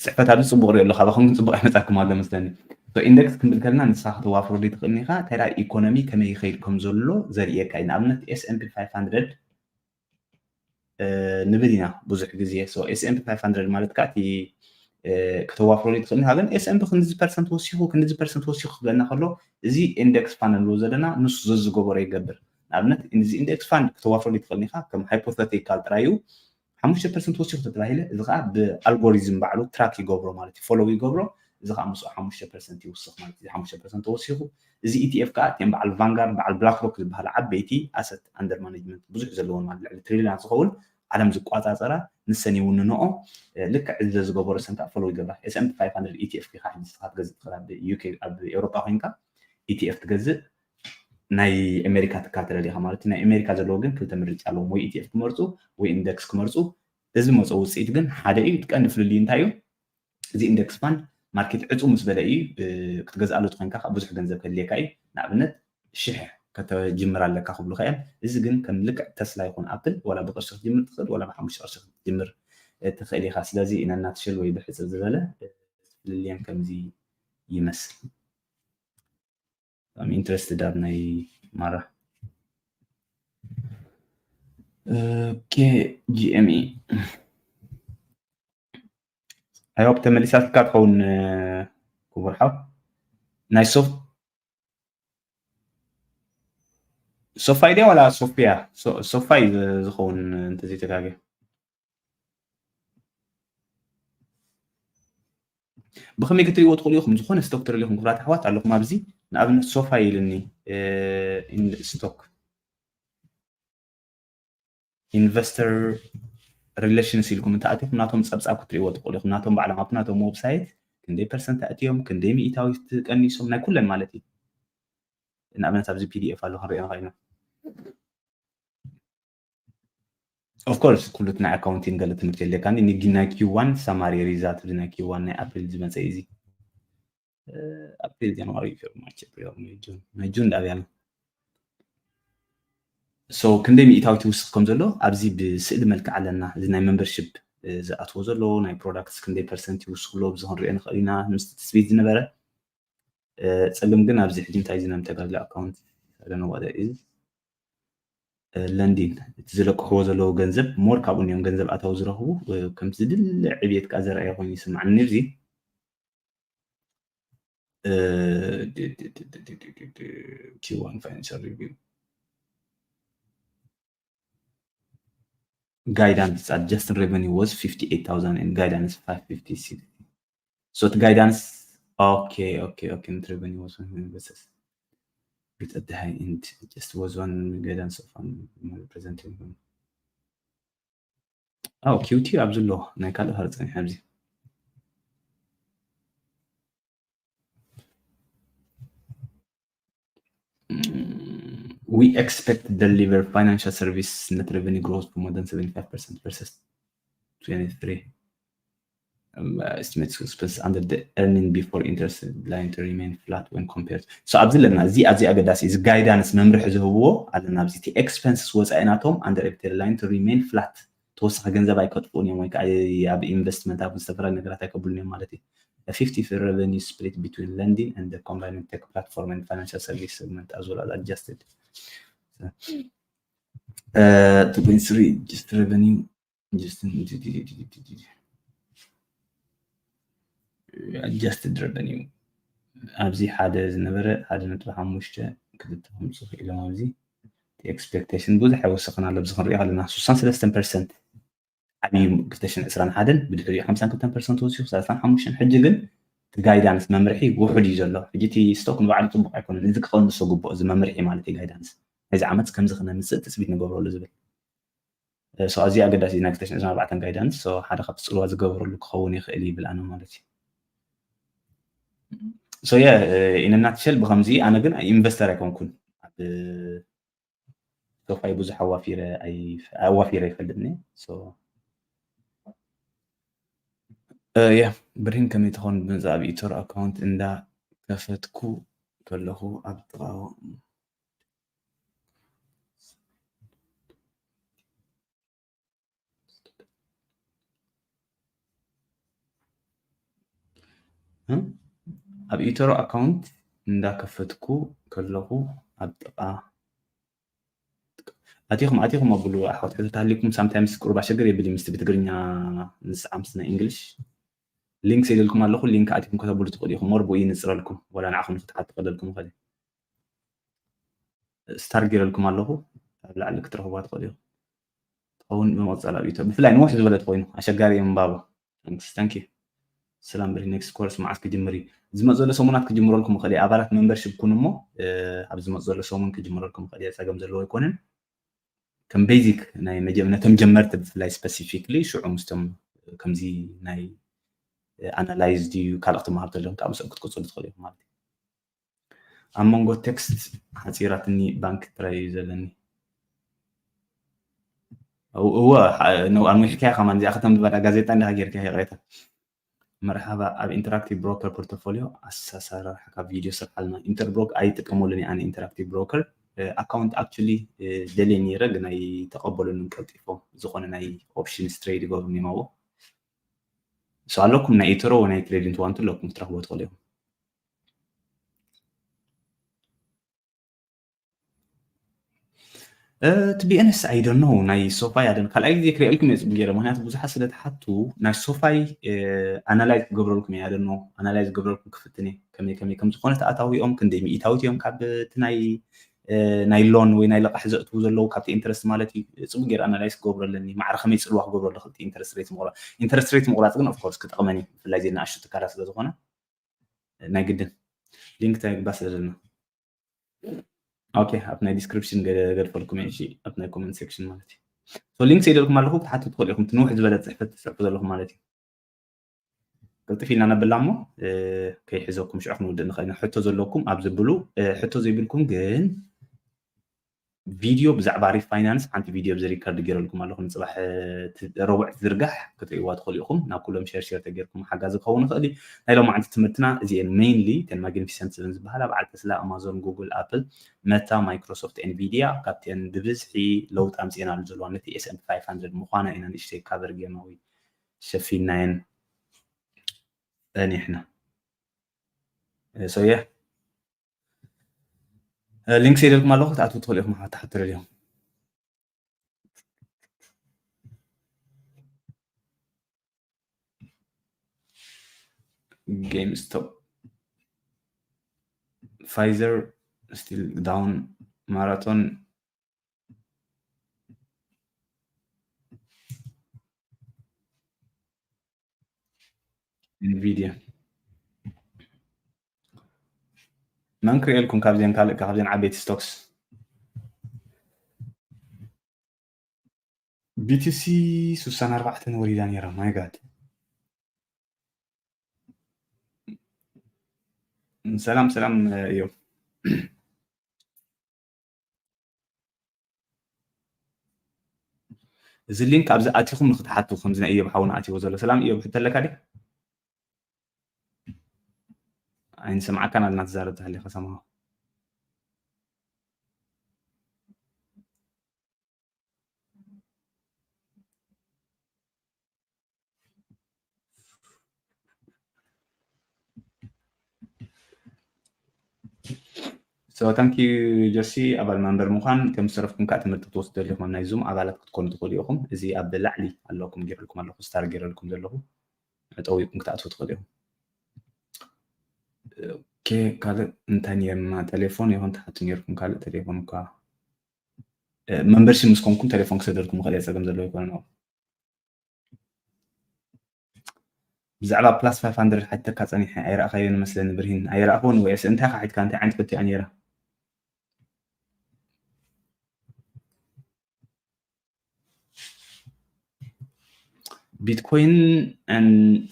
ፅሕፈት ኣብዚ ፅቡቅ ሪኦ ኣለካ ባኹም ግን ፅቡቅ ኣይመፃኩም ኣሎ መስለኒ ኢንደክስ ክንብል ከለና ንስኻ ከተዋፍረሉ ትኽእል ኢኻ እንታይ ኢኮኖሚ ከመይ ይኸይድ ከም ዘሎ ዘርእየካ እዩ ንኣብነት ኤስኤምፒ ፋይቭ ሃንድረድ ንብል ኢና ብዙሕ ግዜ S&P five hundred ማለት ከዓ እቲ ከተዋፍረሉ ትኽእል ኢኻ ግን S&P ክንድዚ ፐርሰንት ወሲኹ ክንድዚ ፐርሰንት ወሲኹ ክብለና ከሎ እዚ ኢንደክስ ፋንድ ንብሎ ዘለና ንሱ ዘዝገበሮ ይገብር ንኣብነት እዚ ኢንደክስ ፋንድ ከተዋፍረሉ ትኽእል ኢኻ ከም ሃይፖቴቲካል ጥራይ እዩ ሓሙሽተ ፐርሰንት ወሲኹ ተተባሂለ፣ እዚ ከዓ ብኣልጎሪዝም ባዕሉ ትራክ ይገብሮ ማለት እዩ፣ ፎሎው ይገብሮ። እዚ ከዓ ምስኡ ሓሙሽተ ፐርሰንት ይውስኽ ማለት እዩ። ሓሙሽተ ፐርሰንት ተወሲኹ፣ እዚ ኢቲኤፍ ከዓ እቲኦም በዓል ቫንጋርድ፣ በዓል ብላክሮክ ዝበሃሉ ዓበይቲ ኣሰት ኣንደር ማኔጅመንት ብዙሕ ዘለዎም ማለት ልዕሊ ትሪልዮናት ዝኸውን ዓለም ዝቋፃፀራ ንሰን ይውንንኦ። ልክዕ እዚ ዝገበሮ ሰን ከዓ ፎሎው ይገብራ። S&P five hundred ኢቲኤፍ ዲኻ ሕጂ ንስኻ ትገዝእ ትኽእል፣ ኣብ ዩኬ ኣብ ኤውሮጳ ኮይንካ ኢቲኤፍ ትገዝእ፣ ናይ ኣሜሪካ ትካል ተደሊኻ ማለት እዩ። ናይ ኣሜሪካ ዘለዎ ግን ክልተ ምርጫ ኣለዎም፣ ወይ ኢቲኤፍ ክመርፁ ወይ ኢንደክስ ክመርፁ። እዚ መፀ ውፅኢት ግን ሓደ እዩ። እቲ ቀንዲ ፍልልዩ እንታይ እዩ? እዚ ኢንደክስ ፋንድ ማርኬት ዕፁ ምስ በለ እዩ ክትገዝኣሉ ትኮንካ ብዙሕ ገንዘብ ከድልየካ እዩ። ንኣብነት ሽሕ ከተጅምር ኣለካ ክብሉካ እዮም። እዚ ግን ከም ልክዕ ተስላ ይኹን ኣፕል ዋላ ብቅርሺ ክትጅምር ትኽእል ዋላ ብሓሙሽተ ቅርሺ ክትጅምር ትኽእል ኢኻ። ስለዚ ኢነናትሽል ወይ ብሕፅር ዝበለ ፍልልየን ከምዚ ይመስል። I'm interested ኣብ ናይ ማራ። ኦኬ፣ ጂኤምኢ። I hope ተመሊሳትካ ትኸውን ክቡር ሓው። ናይ ሶፍ ሶፋይ ድያ ዋላ ሶፊያ? ሶፋይ ዝኸውን እንተዘይተጋገ። ብኸመይ ክትሪእዎ ትኽእሉ ኢኹም? ዝኾነ ስቶክ ትደልዩ ኢኹም ክቡራት ኣሕዋት ኣለኹም ኣብዚ። ንኣብነት ሶፋይ ኢልኒ፣ ኢንድ ስቶክ ኢንቨስተር ሪሌሽንስ ኢልኩም እንተኣቲኹም ናቶም ፀብፃብ ክትሪእዎ ትኽእሉ ኢኹም። ናቶም ባዕሎም ኣብቲ ናቶም ዌብሳይት ክንደይ ፐርሰንት ኣእትዮም፣ ክንደይ ሚእታዊት ቀኒሶም፣ ናይ ኩለን ማለት እዩ። ንኣብነት ኣብዚ ፒዲኤፍ ኣሎ ክንሪኦ ንኽእል ኢና። Of course ኩሉ እቲ ናይ ኣካውንቲንግ ገለ ትምህርቲ የድልየካኒ። ንጊ ናይ ኪው ዋን ሰማሪ ሪዛልት ናይ ኪው ዋን ናይ ኣፕሪል ዝመፀ እዩ እዚ። ኣፕሪል፣ ጃንዋሪ፣ ፌብሪ፣ ማርች፣ ኤፕሪል፣ ሜይ፣ ጁን። ናይ ጁን ዳብ ያለ። ሶ ክንደይ ሚእታዊ ትውስኽ ከም ዘሎ ኣብዚ ብስእሊ መልክዕ ኣለና። እዚ ናይ ሜምበርሺፕ ዝኣትዎ ዘሎ ናይ ፕሮዳክትስ ክንደይ ፐርሰንት ይውስኽ ኣሎ ኣብዚ ክንሪኦ ንኽእል ኢና። ምስቲ ትስቢት ዝነበረ ፀልም ግን ኣብዚ ሕጂ እንታይ ዝነም ተጋግለ ኣካውንት ሰለነዋደ ኢዝ ለንዲን እቲ ዝለቅሕዎ ዘለዉ ገንዘብ ሞር ካብኡ እዮም ገንዘብ ኣታዊ ዝረኽቡ። ከምቲ ዝድለ ዕብየት ከዓ ዘርኣየ ኮይኑ ይስማዕኒ። እዚ ኪዋን ፋይናንሻል ሪቪው guidance adjusted revenue was fifty eight thousand and guidance five fifty six. So the guidance, okay, okay, okay, net revenue was versus with at the high end just was one guidance of one representing. Oh, ኪውቲ ኣብዚ ኣሎ ናይ ካልእ ሃር ጸኒሐ ኣብዚ we expect to deliver financial service net revenue growth for more than seventy-five percent versus twenty-three. Um, uh, estimates expense under the earning before interest line to remain flat when compared. So ኣብዚ ኣለና እዚ ኣብዚ ኣገዳሲ እዚ guidance መምርሒ ዝህብዎ ኣለና ኣብዚ እቲ expenses ወፃኢ ናቶም under line to remain flat ተወሳኺ ገንዘብ ኣይከጥፍኡን እዮም ወይ ከዓ ኣብ ኢንቨስትመንት ኣብ ዝተፈላለዩ ነገራት ኣይከብሉን እዮም ማለት እዩ። Fifty for revenue split between lending and the combined tech platform and financial service segment as well as adjusted. Uh, two point three just revenue just adjusted revenue ኣብዚ ሓደ ዝነበረ ሓደ ነጥቢ ሓሙሽተ ክልተ ከምፅኡ ክኢሎም ኣብዚ ኤክስፔክቴሽን ብዙሕ ኣይወሰኽን ኣሎ ኣብዚ ክንሪኦ ከለና ስሳን ሰለስተን ፐርሰንት ዓብዩ ክልተ ሽሕን ዕስራን ሓደን ብድሕሪኡ ሓምሳን ክልተን ፐርሰንት ወሲኹ ሰላሳን ሓሙሽተን ሕጂ ግን እቲ ጋይዳንስ መምርሒ ውሑድ እዩ ዘሎ ሕጂ እቲ ስቶክ ንባዕሉ ፅቡቅ ኣይኮነን እዚ ክቐንሶ ግቡእ እዚ መምርሒ ማለት እዩ ጋይዳንስ ናይዚ ዓመት ከምዚ ክነምፅእ ትፅቢት ንገብረሉ ዝብል So ኣዝዩ ኣገዳሲ ናይ ክልተ ሽሕን ዕስራን ኣርባዕተን guidance ሓደ ካብቲ ፅልዋ ዝገብረሉ ክኸውን ይኽእል ይብል ኣነ ማለት እዩ። So yeah, in a nutshell ብከምዚ ኣነ ግን ኢንቨስተር ኣይኮንኩን ኣብ ሶፋይ ብዙሕ ኣዋፊረ ኣዋፊረ ይፈልጥኒ። So yeah ብሪን ከመይ ትኾን ብምፃእ ኣብ ኢቶር ኣካውንት እንዳ ከፈትኩ ከለኹ ኣብ ጥቓ ኣብ ኢቶሮ ኣካውንት እንዳከፈትኩ ከለኹ ኣብ ጥቓ ኣቲኹም ኣቲኹም ኣብሉ ኣሕዋት ሕቶ ተሃሊኩም ሳምታይምስ ቁሩብ ኣሸገር የብል ምስቲ ብትግርኛ ንስዓምስ ናይ እንግሊሽ ሊንክ ሰይደልኩም ኣለኹ ሊንክ ኣቲኩም ከተብሉ ትኽእሉ ኢኹም ሞር ብኡ ይንፅረልኩም ወላ ንዓኹም ክትሓት ትኽእለልኩም ይኽእል ስታር ገይረልኩም ኣለኹ ኣብ ላዕሊ ክትረኽቧ ትኽእሉ ኢኹም እውን ብምቕጻል ኣብ ኢትዮ ብፍላይ ንውሕ ዝበለ ተኮይኑ ኣሸጋሪ እዩ ምንባቡ። Thanks, thank you። ሰላም ብሪ next course መዓስ ክጅምር እዩ? ዝመጽእ ዘሎ ሰሙናት ክጅምረልኩም ይኽእል እዩ። ኣባላት membership ኩኑ እሞ ኣብ ዝመጽእ ዘሎ ሰሙን ክጅምረልኩም ይኽእል እዩ። ጸገም ዘለዎ ኣይኮነን። ከም basic ናይ መጀመ- ነቶም ጀመርቲ ብፍላይ specifically ሽዑ ምስቶም ከምዚ ናይ analyze ድዩ ካልእ ክትመሃሩ ዘለኹም ከዓ ምስኦም ክትቅፅሉ ትኽእሉ ኢኹም ማለት እዩ። ኣብ መንጎ text ሓፂራትኒ ባንክ ጥራይ እዩ ዘለኒ። እወ ኣንዊሕካያ ከማን እዚኣ ከተንብባ ጋዜጣ እንዲኻ ጌርካ ይቕሬታ። መርሓባ ኣብ interactive broker portfolio ኣሰራርሓ ካብ ቪድዮ ስርሓልና። Interbroker ኣይጥቀመሉን ኣነ interactive broker account actually ደልየ ነይረ ግን ኣይተቐበሉንን ቀልጢፎም። ዝኾነ ናይ options trade ይገብሩ ኒማዎ so ኣለኩም ናይ ኢተሮ ወይ ናይ trading ትዋንቱ ኣለኩም ክትረኽቦ ትኽእሉ ኢኹም። To be honest I don't know ናይ SoFi ኣደን ካልኣይ ግዜ ክሪኤልኩም እየ ፅቡቅ ገይረ ምክንያቱ ብዙሓት ስለ ትሓቱ ናይ SoFi analyze ክገብረልኩም እየ ኣደኖ analyze ክገብረልኩም ክፍትን እየ ከመይ ከመይ ከም ዝኾነ ተኣታዊኦም ክንደይ ሚእታዊት እዮም ካብ እቲ ናይ ናይ loan ወይ ናይ ልቃሕ ዘእትዉ ዘለዉ ካብቲ interest ማለት እዩ ፅቡቅ ገይረ analyze ክገብሮ ኣለኒ ማዕረ ከመይ ፅልዋ ክገብሮ ኣለኹ እቲ interest rate ምቁራፅ interest rate ምቁራፅ ግን of course ክጠቅመኒ ብፍላይ ዘይ ንኣሽቱ ትካላት ስለ ዝኾነ ናይ ግድን link ተግባ ስለ ዘለና okay ኣብ ናይ description ገድፈልኩም እሺ ኣብ ናይ comment section ማለት እዩ so link ሰይደልኩም ኣለኹ ክትሓቱ ትኽእሉ ኢኹም ትንውሕ ዝበለ ፅሕፈት ትፅሕፉ ዘለኹም ማለት እዩ ቅልጥፍ ኢልና ነብላ እሞ ከይሕዘኩም ሽዑ ክንውድእ ንኽእል ኢና ሕቶ ዘለኩም ኣብ ዝብሉ ሕቶ ዘይብልኩም ግን ቪድዮ ብዛዕባ refinance ሓንቲ ቪድዮ ብዚ record ገይረልኩም ኣለኹ ንፅባሕ ረቡዕ ትዝርጋሕ ክትርእይዋ ትኽእሉ ኢኹም ናብ ኩሎም share share ተገይርኩም ሓጋዚ ክኸውን ይኽእል እዩ ናይ ሎማዓንቲ ትምህርትና እዚኤን mainly ተን magnificent seven ዝበሃላ በዓል ተስላ ኣማዞን ጉግል ኣፕል መታ ማይክሮሶፍት ኤንቪድያ ካብቲኤን ብብዝሒ ለውጢ ኣምፅኤናሉ ዘለዋ ነቲ S&P five hundred ምዃና ኢና ንእሽተይ cover ጌርና ወይ ሸፊናየን ጸኒሕና so yeah link ሰይደልኩም ኣለኹ ክትኣትዉ ትኽእሉ ኢኹም ሓታ ሓትረ እዮም GameStop Pfizer still down Marathon Nvidia መን ክርእየልኩም ካብዚአን ካልእ ካብዚአን ዓበይቲ stocks BTC ስሳን ኣርባዕተን ወሪዳ ነይራ my god ሰላም ሰላም እዮም እዚ link ኣብዚ ኣቲኹም ንክትሓቱ ከምዚ ናይ እዮብ ሓውና ኣቲዎ ዘሎ ሰላም እዮብ ሕቶ ኣለካ ድዩ ኣይንሰምዓካን ኣለና ትዛረብ ተሃሊኻ ሰማዖ So thank you ጆሲ ኣባል መንበር ምዃን ከም ዝተረፍኩም ከዓ ትምህርቲ ክትወስዱ ዘለኹም ናይ ዙም ኣባላት ክትኮኑ ትኽእሉ ኢኹም እዚ ኣብ ላዕሊ ኣለኩም ገይረልኩም ኣለኹ ስታር ገይረልኩም ዘለኹ ጠዊቅኩም ክትኣትዉ ትኽእሉ ኢኹም ካልእ እንታይ ነርና ቴሌፎን ይኹን ትሓቱ ነርኩም ካልእ ቴሌፎን እኳ መንበርሺ ምስ ኮንኩም ቴሌፎን ክሰደልኩም ይኽእል እየ ፀገም ዘለዎ ይኮነ ብዛዕባ plus five hundred ሓቲተካ ፀኒሐ ኣይረእኻዮን መስለኒ ብርሂን ኣይረእኽዎን ወይስ እንታይ ኢኻ ሓቲትካ እንታይ ዓይነት ሕቶ እያ ነይራ ቢትኮይን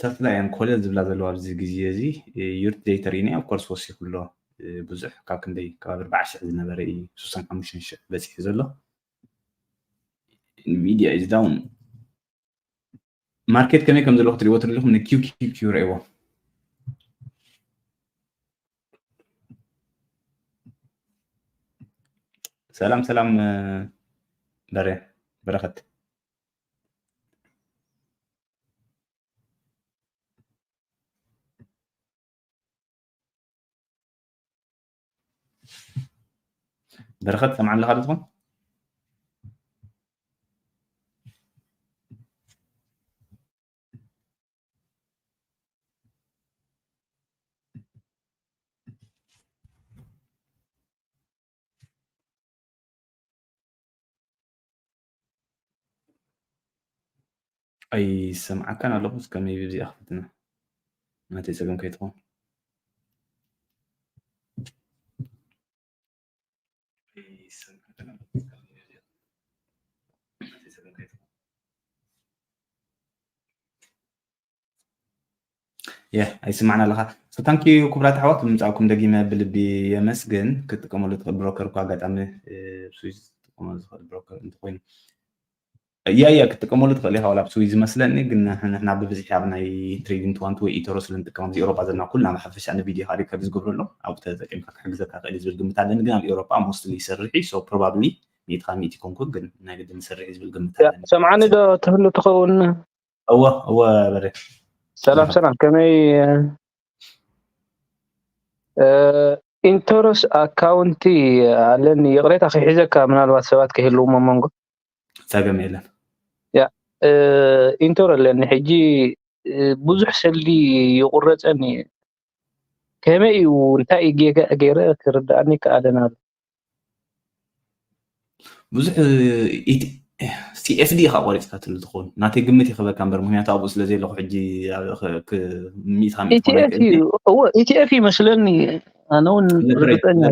ተስላ እየን ኮለል ዝብላ ዘለዋ ኣብዚ ግዜ እዚ ዩርት ደይ ተሪእና of course ወሲኹ ኣሎ ብዙሕ ካብ ክንደይ ከባቢ ኣርባዓ ሽሕ ዝነበረ እዩ ስሳን ሓሙሽተ ሽሕ በፂሑ ዘሎ Nvidia is down ማርኬት ከመይ ከም ዘለኹ ትሪእዎ ትሪኢኹም ን QQQ ረእዎ ሰላም ሰላም በረ በረኸት በረኸት ሰምዓ ኣለኻ ዶ ትኾን ኣይሰምዓካን ኣለኹ። እስከ maybe እዚኣ ክፍትና ናተይ ጸገም ከይትኾን። የ ኣይስማዕና ኣለኻ። So thank you ክቡራት ኣሕዋት ብምጻእኩም ደጊመ ብልቢ የመስግን። ክትጥቀመሉ ትኽእል ብሮከር እኳ ኣጋጣሚ ስዊዝ ክትጥቀመሉ ትኽእል ብሮከር እንተኮይኑ ያ ያ ክትጥቀመሉ ትኽእል ኢኻ ዋላ ኣብ ስዊዝ ይመስለኒ፣ ግን ንሕና ብብዝሒ ኣብ ናይ ትሬዲንግ ትዋንቲ ወይ ኢቶሮ ስለ ንጥቀም ኣብዚ ኤውሮጳ ዘለና ኩልና ብሓፈሻ ንቪድዮ ካ ሪከርድ ዝገብረሎም ኣብኡ ተጠቂምካ ክሕግዘካ ክእል ዝብል ግምት ኣለኒ። ግን ኣብ ኤውሮጳ ሞስትሊ ይሰርሕ እዩ። So probably ሚእቲ ካብ ሚእቲ ይኮንኩ ግን ናይ ግድን ዝሰርሕ እዩ ዝብል ግምት ኣለኒ። ሰምዓኒ ዶ ትህሉ ትኸውን? እወ እወ በረ ሰላም ሰላም፣ ከመይ ኢንተረስ ኣካውንቲ ኣለኒ። ይቕሬታ ክሒዘካ፣ ምናልባት ሰባት ክህልዎም ኣብ መንጎ ጸገም የለን። ኢንተሮ ኣለኒ ሕጂ ብዙሕ ሰልዲ ይቁረፀኒ። ከመይ እዩ እንታይ ገይረ ክርዳእኒ ከኣለን ኣሎ። ብዙሕ ሲኤፍዲ ኢኻ ቆሪፅካ ትሉ ትኸውን ናተይ ግምት ይኽበካ እምበር ምክንያቱ ኣብኡ ስለ ዘለኹ ሕጂ ኢቲኤፍ ይመስለኒ። ኣነ እውን ርግጠኛ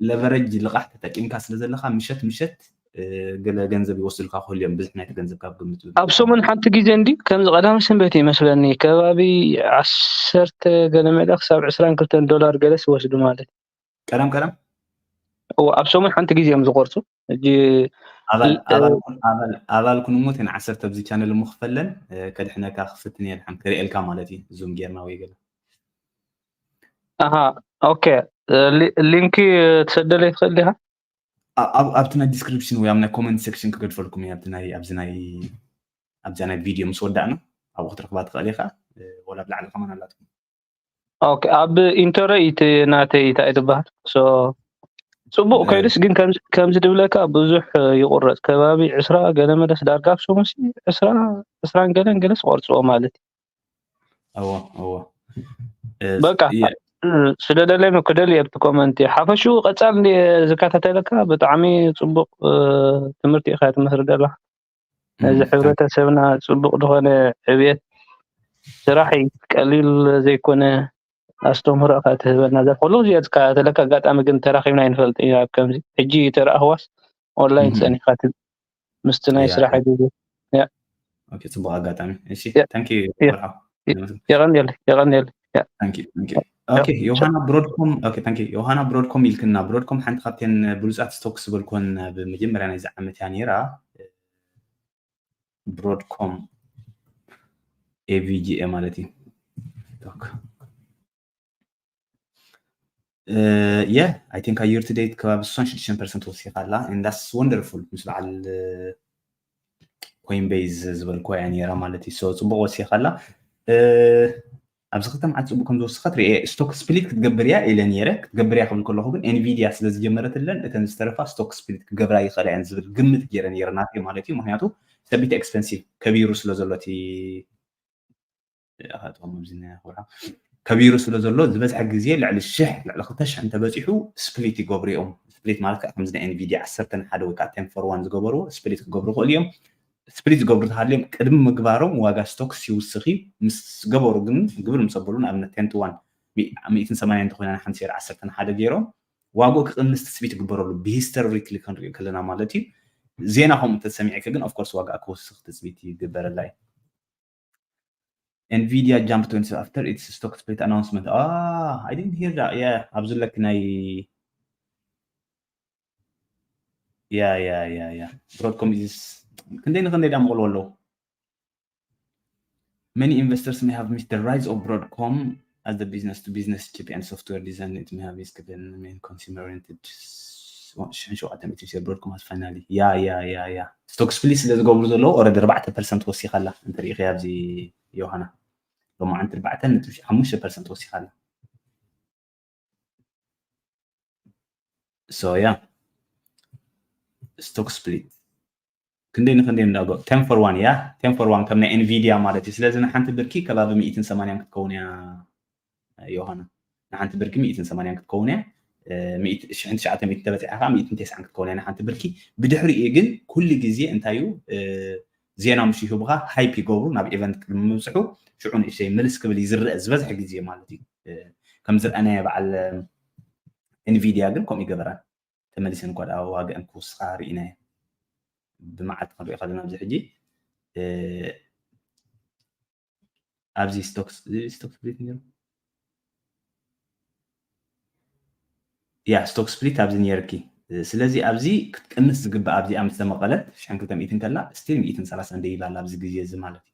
ለቨረጅ ልቃሕ ተጠቂምካ ስለ ዘለካ ምሸት ምሸት ገለ ገንዘብ ይወስዱልካ ክህሉ እዮም። ብዙሕ ናይቲ ገንዘብ ካብ ግምት ኣብ ሰሙን ሓንቲ ግዜ እንዲ ከምዚ ቀዳም ሰንበት ይመስለኒ ከባቢ ዓሰርተ ገለ መለ ክሳብ ዕስራን ክልተን ዶላር ገለስ ይወስዱ ማለት እዩ። ቀዳም ቀዳም እዎ ኣብ ሰሙን ሓንቲ ግዜ እዮም ዝቆርፁ። ሕጂ ኣባል ኣባል ኣባል ኣባል ኩን እሞ እተን ዓሰርተ ኣብዚ ቻነል እሞ ክፈለን ከድሕነካ ክፍትን እየ ድሓን ክርእየልካ ማለት እዩ። ዙም ጌርና ወይ ገለ ኣሃ ኦኬ። ሊንኪ ትሰደለይ ትኽእል ዲኻ? ኣብቲ ናይ ዲስክሪፕሽን ወይ ኣብ ናይ ኮመንት ሴክሽን ክገድፈልኩም እየ። ኣብዚ ናይ ኣብዚ ናይ ኣብዛ ናይ ቪድዮ ምስ ወዳእና ኣብኡ ክትረኽባ ትኽእል ኢኻ። ወላ ብላዕሊ ከማን ኣላትኩም። ኦኬ ኣብ ኢንተሮ እቲ ናተይ እንታይ ትበሃል? ሶ ጽቡቅ ኮይኑስ ግን ከምዚ ድብለካ ብዙሕ ይቁረጽ ከባቢ ዕስራ ገለ መለስ ዳርጋ ኣብ ሰሙንሲ ዕስራ ዕስራን ገለን ገለስ ቆርጽዎ ማለት እዩ። እዎ እዎ በቃ ስደደለይ መክደል የብቲ ኮመንቲ ሓፈሹ ቀጻል እንዲ ዝከታተለካ ብጣዕሚ ጽቡቅ ትምህርቲ ኢኻ ትምህር ደላ ነዚ ሕብረተሰብና ጽቡቅ ዝኾነ ዕብየት ስራሕ እዩ። ቀሊል ዘይኮነ ኣስተምህሮ ኢኻ ትህበና ዘር ኩሉ ግዜ ዝከታተለካ ኣጋጣሚ ግን ተራኺብና ይንፈልጥ እዩ ኣብ ከምዚ ሕጂ ተረኣኽዋስ ኦንላይን ጸኒኻ ምስቲ ናይ ስራሕ ግዜ ጽቡቅ ኣጋጣሚ። እሺ ታንኪ። የቐንየል የቐንየል። ዮሃና ብሮድኮም ዮሃና ብሮድኮም ኢልክና። ብሮድኮም ሓንቲ ካብተን ብሉፃት ስቶክስ ዝበልኮን ኣብ መጀመርያ ናይዚ ዓመት እያ ነይራ። ብሮድኮም ኤቪጂኤ ማለት እዩ። የ ኣይ ቲንክ year to date ከባቢ ስሳን ሽዱሽተ ፐርሰንት ወሲኻ ኣላ። And that's wonderful ምስ በዓል ኮይንቤዝ ዝበልኩዋ እያ ነይራ ማለት እዩ። So ጽቡቅ ወሲኻ ኣላ። ኣብዚ ክልተ መዓልቲ ጽቡቅ ከም ዝወስኻ ትርኤ። ስቶክ ስፕሊት ክትገብር እያ ኢለ ነይረ። ክትገብር እያ ክብል ከለኹ ግን ኤንቪዲያ ስለ ዝጀመረትለን እተን ዝተረፋ ስቶክ ስፕሊት ክገብራ ይኽእላ እየን ዝብል ግምት ገይረ ነይረ ናተይ ማለት እዩ። ምክንያቱ ሰቢት ኤክስፐንሲቭ ከቢሩ ስለ ዘሎ እቲ ከቢሩ ስለ ዘሎ ዝበዝሐ ግዜ ልዕሊ ሽሕ ልዕሊ ክልተ ሽሕ እንተበፂሑ ስፕሊት ይገብሩ እዮም። ስፕሊት ማለት ከዓ ከምዚ ናይ ኤንቪዲያ ዓሰርተ ንሓደ ወይ ከዓ ቴን ፎር ዋን ዝገበርዎ ስፕሊት ክገብሩ ይኽእሉ እዮም። ስፕሊት ዝገብሩ ተሃልዮም ቅድሚ ምግባሮም ዋጋ ስቶክስ ይውስኽ እዩ። ምስ ገበሩ ግን ግብር ምስ ኣበሉ ንኣብነት ቴን ቱ ዋን ሚእትን ሰማንያን እንተኮይና ንሓንቲ ሴር ዓሰርተ ንሓደ ገይሮም ዋግኡ ክቕንስ ትፅቢት ይግበረሉ ብሂስተሪክሊ ክንሪኦ ከለና ማለት እዩ። ዜና ከምኡ እንተሰሚዕኪ ግን ኦፍኮርስ ዋጋ ክውስኽ ትፅቢት ይግበረላ እዩ። Nvidia jumped twenty after its stock split announcement. Ah, I didn't hear that. Yeah, ኣብ ዝለክ ናይ yeah yeah yeah yeah Broadcom is ክንደይ ንክንደይ ዳ መቕልዎ ኣለዉ። Many investors may have missed the rise of Broadcom as the business to business chip and software design it may have is given main consumer oriented ሽሕን ሸውዓተ ሚእትን ሸር ብሮድኮም has finally yeah yeah yeah yeah stock split ስለ ዝገብሩ ዘለዉ ኦረዲ ኣርባዕተ ፐርሰንት ወሲኻ ኣላ እንተሪኢኺ ኣብዚ ዮሃና ሎማዓንቲ ኣርባዕተ ነጥቢ ሓሙሽተ ፐርሰንት ወሲኻ ኣላ። So yeah stock split ክንደይ ንክንደይ እንዳጎ ቴን ፎር ዋን yeah ቴን ፎር ዋን ከም ናይ ኤንቪዲያ ማለት እዩ። ስለዚ ንሓንቲ ብርኪ ከባቢ ሚእትን ሰማንያን ክትከውን እያ ዮሃና። ንሓንቲ ብርኪ ሚእትን ሰማንያን ክትከውን እያ። ሽሕን ትሽዓተ ሚእትን ተበፂሓ ከዓ ሚእትን ተስዓን ክትከውን እያ ንሓንቲ ብርኪ። ብድሕሪኡ ግን ኩሉ ግዜ እንታይ እዩ ዜና ምሽ ይህቡኻ፣ ሃይፕ ይገብሩ ናብ ኢቨንት ቅድሚ ምብፅሑ ሽዑ ንእሽተይ ምልስ ክብል እዩ ዝረአ ዝበዝሐ ግዜ ማለት እዩ። ከም ዝረኣናዮ በዓል ኤንቪድያ ግን ከምኡ ይገበራን። ተመሊሰን እኳ ደኣ ዋግአን ክውስኻ ርኢናዮ። ብመዓልቲ ክንሪኦ ከለና ኣብዚ ሕጂ ኣብዚ ስቶክ ስፕሊት ነይሩ። ያ ስቶክ ስፕሊት ኣብዚ ነይርኪ። ስለዚ ኣብዚ ክትቅንስ ዝግባእ ኣብዚኣ ምስ ተመቐለት ሽሕን ክልተ ሚእትን ከላ ስቲል ሚእትን ሰላሳን ደይባ ኣላ ኣብዚ ግዜ እዚ ማለት እዩ።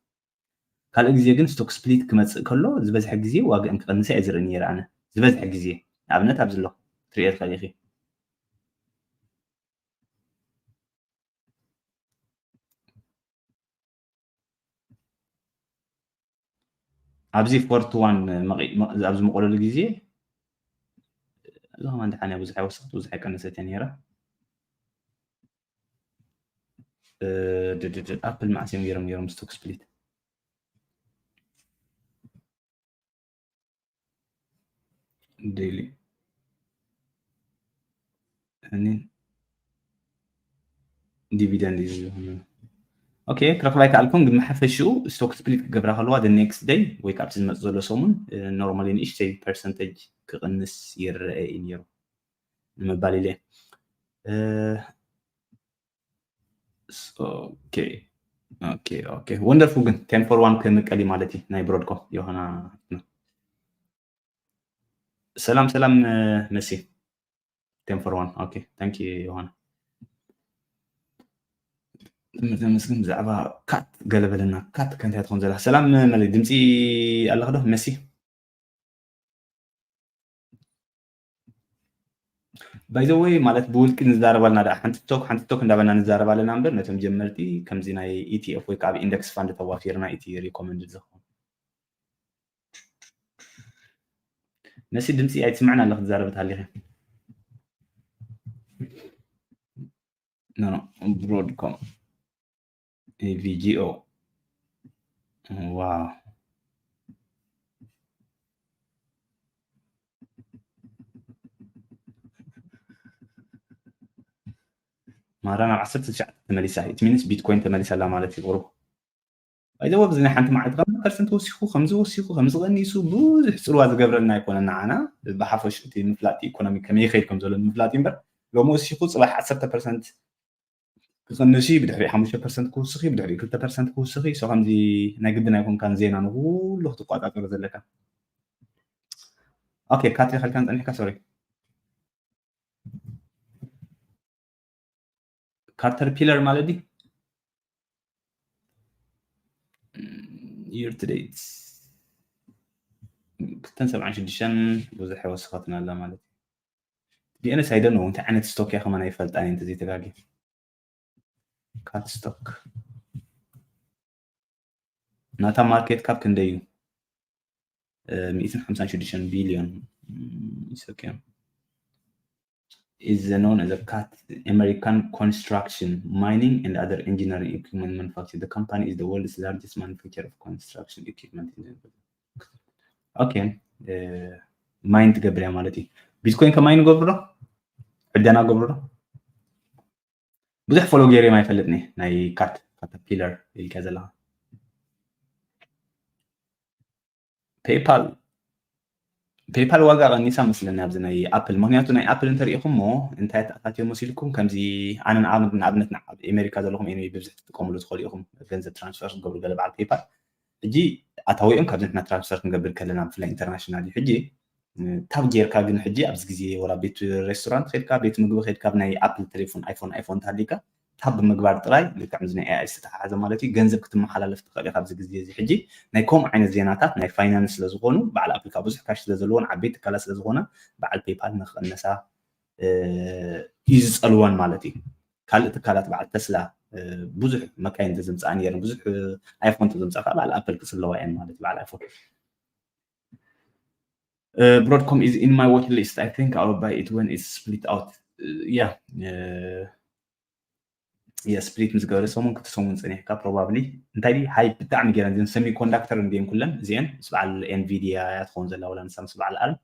ካልእ ግዜ ግን ስቶክ ስፕሊት ክመፅእ ከሎ ዝበዝሐ ግዜ ዋግአን ክቐንሳ እየ ዝርኢ ነይረ ኣነ። ዝበዝሐ ግዜ ንኣብነት ኣብዚ ኣሎ ትሪኦ ትኽእል ኢኺ። ኣብዚ ፎርቲ ዋን ኣብዚ መቆለሉ ግዜ እዚ ከማን ደሓን እያ ብዙሕ ኣይወሰኽት ብዙሕ ኣይቀነሰት እያ ነይራ። ኣፕል መዓስ እዮም ገይሮም ነይሮም ስቶክ ስፕሊት? ዴይሊ እኒን ዲቪደንድ እዩ ዝህብና። ኦኬ ክረኽባ ኣይከኣልኩን፣ ግን መሓፈሽኡ ስቶክ ስፕሊት ክገብራ ከለዋ the next day ወይ ካብቲ ዝመፅ ዘሎ ሰሙን ኖርማሊ ንእሽተይ ፐርሰንቴጅ ክቕንስ ይረአ እዩ ነይሩ ንምባል ኢለ። ኦኬ ኦኬ ኦኬ ወንደርፉል። ግን ቴን ፎር ዋን ክምቀል እዩ ማለት እዩ ናይ ብሮድኮም ዮሃና። ሰላም ሰላም መሲ። ቴን ፎር ዋን ኦኬ ታንክ ዩ ዮሃና። ትምህርቲ መስግን ብዛዕባ ካት ገለ በለና። ካት ከንታይ ትኾን ዘላ? ሰላም መለይ ድምፂ ኣለኽዶ መሲ? ባይ ዘ ወይ ማለት ብውልቂ ንዛረብ ኣለና ደኣ ሓንቲ ቶክ ሓንቲ ቶክ እንዳበልና ንዛረብ ኣለና እምበር ነቶም ጀመርቲ ከምዚ ናይ ኢቲኤፍ ወይ ከዓ ኢንደክስ ፋንድ ተዋፊርና እቲ ሪኮመንድ ዝኸውን። መሲ ድምፂ ኣይትስምዕን ኣለኽ ትዛረብ ትሃሊኸ። ኖ ኖ ብሮድኮም ኤቪጂኦ ዋው። ማራ ናብ ዓሰርተ ትሽዓተ ተመሊሳ። ኢት ሚንስ ቢትኮይን ተመሊሳ ኣላ ማለት እዩ። ቁሩብ ባይ ዘ ወይ ኣብዚ ናይ ሓንቲ መዓልቲ ከም ፐርሰንት ወሲኹ ከምዚ ወሲኹ ከምዚ ቀኒሱ ብዙሕ ፅልዋ ዝገብረልና ኣይኮነን ንዓና። ብሓፈሽ እቲ ምፍላጥ ኢኮኖሚ ከመይ ይኸይድ ከም ዘሎ ንምፍላጥ እዩ እምበር ሎሚ ወሲኹ ፅባሕ ዓሰርተ ፐርሰንት ክቕንስ እዩ፣ ብድሕሪ ሓሙሽተ ፐርሰንት ክውስኽ እዩ፣ ብድሕሪ ክልተ ፐርሰንት ክውስኽ እዩ። ሶ ከምዚ ናይ ግድን ኣይኮንካን ዜና ንኩሉ ክትቆፃፀሮ ዘለካ። ኦኬ ካት ኢኸልካን ፀኒሕካ ሶሪ። ካተርፒለር ማለት ድዩ? Year to date ክልተን ሰብዓን ሽዱሽተን ብዙሕ ወሰኸትና ኣላ ማለት እዩ። ዲኤንኤስ ኣይደነው እንታይ ዓይነት ስቶክ እያ ከማን ኣይፈልጣን እየ እንተዘይተጋጊ። ካት ስቶክ ናታ ማርኬት ካፕ ክንደይ እዩ? ሚእትን ሓምሳን ሽዱሽተን ቢልዮን ኢትዮጵያ is known as a cat American construction, mining and other engineering equipment manufacturer. The company is the world's largest manufacturer of construction equipment in the world. ኦኬ ማይን ትገብር እያ ማለት እዩ። ቢትኮይን ከማይን ገብሩ ዶ ዕደና ገብሩ ዶ? ብዙሕ ፎሎ ገይረ ኣይፈልጥኒ ናይ ካት ካተርፒለር ኢልካ ዘለካ ፔይፓል ፔይፓል ዋጋ ቀኒሳ መስለኒ ኣብዚ ናይ ኣፕል። ምክንያቱ ናይ ኣፕል እንተሪኢኹሞ እንታይ ተኣታትዮ መሲልኩም ከምዚ ኣነ ንኣብነት ኣብ ኣሜሪካ ዘለኹም ኤኒ ብብዝሒ ትጥቀምሉ ትኽእሉ ኢኹም ገንዘብ ትራንስፈር ክትገብሩ ገለ በዓል ፔይፓል። ሕጂ ኣታዊኦም ካብዚ ንሕና ትራንስፈር ክንገብር ከለና ብፍላይ ኢንተርናሽናል እዩ። ሕጂ ታብ ጌርካ ግን ሕጂ ኣብዚ ግዜ ወላ ቤት ሬስቶራንት ከድካ ቤት ምግቢ ከድካ ብናይ ኣፕል ቴሌፎን ኣይፎን ኣይፎን እንተሃሊካ ታብ ብምግባር ጥራይ ልክዕ ምስ ናይ ኤኣይ ዝተተሓሓዘ ማለት እዩ ገንዘብ ክትመሓላለፍ ትኽእል ኢኻ ኣብዚ ግዜ እዚ። ሕጂ ናይ ከምኡ ዓይነት ዜናታት ናይ ፋይናንስ ስለ ዝኾኑ በዓል ኣፕል ካብ ብዙሕ ካሽ ስለ ዘለዎን ዓበይቲ ትካላት ስለ ዝኾና በዓል ፔይፓል ንክቕነሳ እዩ ዝፀልወን ማለት እዩ። ካልእ ትካላት በዓል ተስላ ብዙሕ መካይን ተዘምፃኣ ነይረን ብዙሕ ኣይፎን ተዘምፃ ከዓ በዓል ኣፕል ክፅለዋ እየን ማለት እዩ በዓል ኣይፎን። Broadcom is in my watch list. I think I'll buy it when it's split out. Yeah. የስፕሊት ምስ ገበረ ሰሙን ክልተ ሰሙን ፀኒሕካ ፕሮባብሊ እንታይ ድዩ ሃይፕ ብጣዕሚ ገይረን እዚን ሰሚኮንዳክተር እንዲን ኩለን እዚአን ምስ በዓል ኤንቪዲያ እያ ትኸውን ዘላ ወላ ንሳ ምስ በዓል ኣርም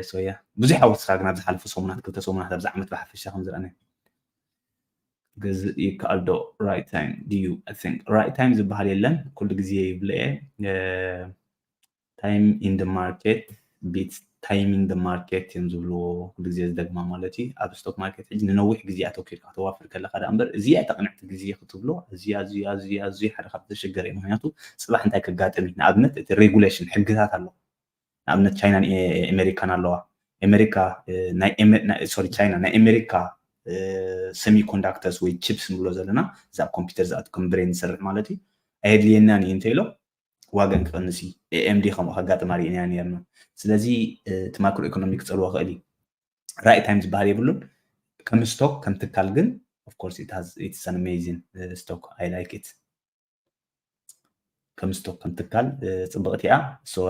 ሶያ ብዙሕ ኣወስኻ ግን ኣብ ዝሓለፉ ሰሙናት ክልተ ሰሙናት ኣብዚ ዓመት ብሓፈሻ ከም ዝረኣነ ገዝእ ይከኣል ዶ? Right time ድዩ? I think right time ዝበሃል የለን። ኩሉ ግዜ ይብለ እየ። Time in the market beats timing the market እዮም ዝብልዎ፣ ኩሉ ግዜ ዝደግማ ማለት እዩ። ኣብ ስቶክ ማርኬት ሕጂ ንነዊሕ ግዜ ኣተኪርካ ከተዋፍር ከለካ ደኣ እምበር፣ እዚኣ እታ ቅንዕቲ ግዜ ክትብሎ፣ እዚኣ እዚኣ እዚኣ እዚኣ ሓደ ካብ ዘሸገረ እዩ። ምክንያቱ ፅባሕ እንታይ ከጋጥም እዩ? ንኣብነት እቲ ሬጉሌሽን፣ ሕግታት ኣሎ። ንኣብነት ቻይናን ኣሜሪካን ኣለዋ። ኣሜሪካ ናይ ሶሪ ቻይና ናይ ኣሜሪካ ሰሚኮንዳክተርስ ወይ ቺፕስ ንብሎ ዘለና፣ እዚ ኣብ ኮምፒውተር ዝኣቱ ከም ብሬን ዝሰርሕ ማለት እዩ፣ ኣየድልየናን እዩ እንተኢሎ ዋገን ክቐንስ እዩ። ኤኤምዲ ከምኡ ከጋጥማ ርኢና ነርና። ስለዚ እቲ ማክሮ ኢኮኖሚ ክፀልዎ ክእል እዩ። ራይት ታይም ዝበሃል የብሉን። ከም ስቶክ ከም ትካል ግን of course it's an amazing stock, I like it። ከም ስቶክ ከም ትካል ፅብቕቲ እያ።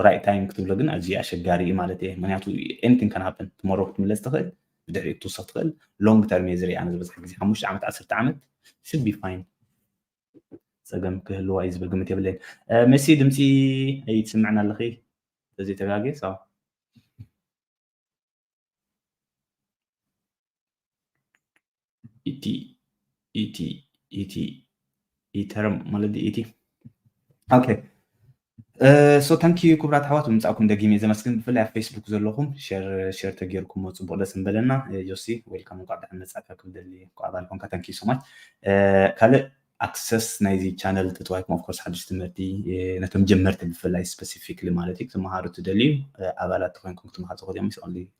ራይት ታይም ክትብሎ ግን ኣዝዩ ኣሸጋሪ እዩ ማለት እየ። ምክንያቱ anything can happen፣ ቱሞሮ ክትምለስ ትኽእል፣ ብድሕሪኡ ክትውሰኽ ትኽእል። ሎንግ ተርም እየ ዝርኢ ኣነ ዝበዝሕ ግዜ ሓሙሽተ ዓመት ዓሰርተ ዓመት should be fine። ፀገም ክህልዋ እዩ ዝብል ግምት የብለይን። መሲ ድምፂ ኣይትስምዕን ኣለኺ ተዘይተጋጌ ኢቲ ኢቲ ኢቲ ኢተርም ማለት ኢቲ okay so thank you ክቡራት ኣሕዋት ብምጻእኩም ደጊመ እየ ዘመስግን። ብፍላይ ኣብ ፌስቡክ ዘለኹም ሸር ሸር ተጌርኩሞ ጽቡቕ ደስ ምበለና። ጆሲ welcome፣ እንኳዕ ደሓን መጻእካ ክብል ደሊ፣ እንኳዕ ኣባል ኮንካ። Thank you so much። ካልእ ኣክሰስ ናይዚ ቻነል ተተዋሂብኩም of course ሓድሽ ትምህርቲ ነቶም ጀመርቲ ብፍላይ specifically ማለት እዩ ክትመሃሩ ትደልዩ ኣባላት ተኮይንኩም ክትመሃሩ ትኽእሉ እዮም።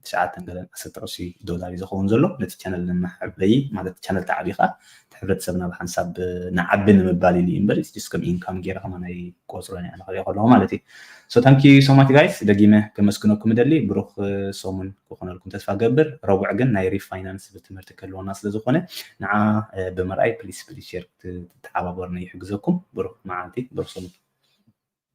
ትሽዓተ ገለን ዓሰርተ ቅርሺ ዶላር እዩ ዝኸውን ዘሎ ነቲ ቻነል ንመሐበይ ማለት ቻነል ተዓቢኻ እቲ ሕብረተሰብና ብሓንሳብ ንዓቢ ንምባል ኢሉ እዩ እምበር just ከም ኢንካም ገይረ ከማን ኣይቆፅሮን እየ ኣነ ክሪኦ ከለኹ ማለት እዩ። So thank you so much guys፣ ደጊመ ከመስግነኩም እደሊ። ብሩኽ ሰሙን ክኾነልኩም ተስፋ ገብር። ረቡዕ ግን ናይ ሪፋይናንስ ትምህርቲ ክህልወና ስለዝኾነ ንዓ ብምርኣይ please please ሼር ክትተሓባበሩና ይሕግዘኩም። ብሩኽ መዓልቲ፣ ብሩኽ ሰሙን።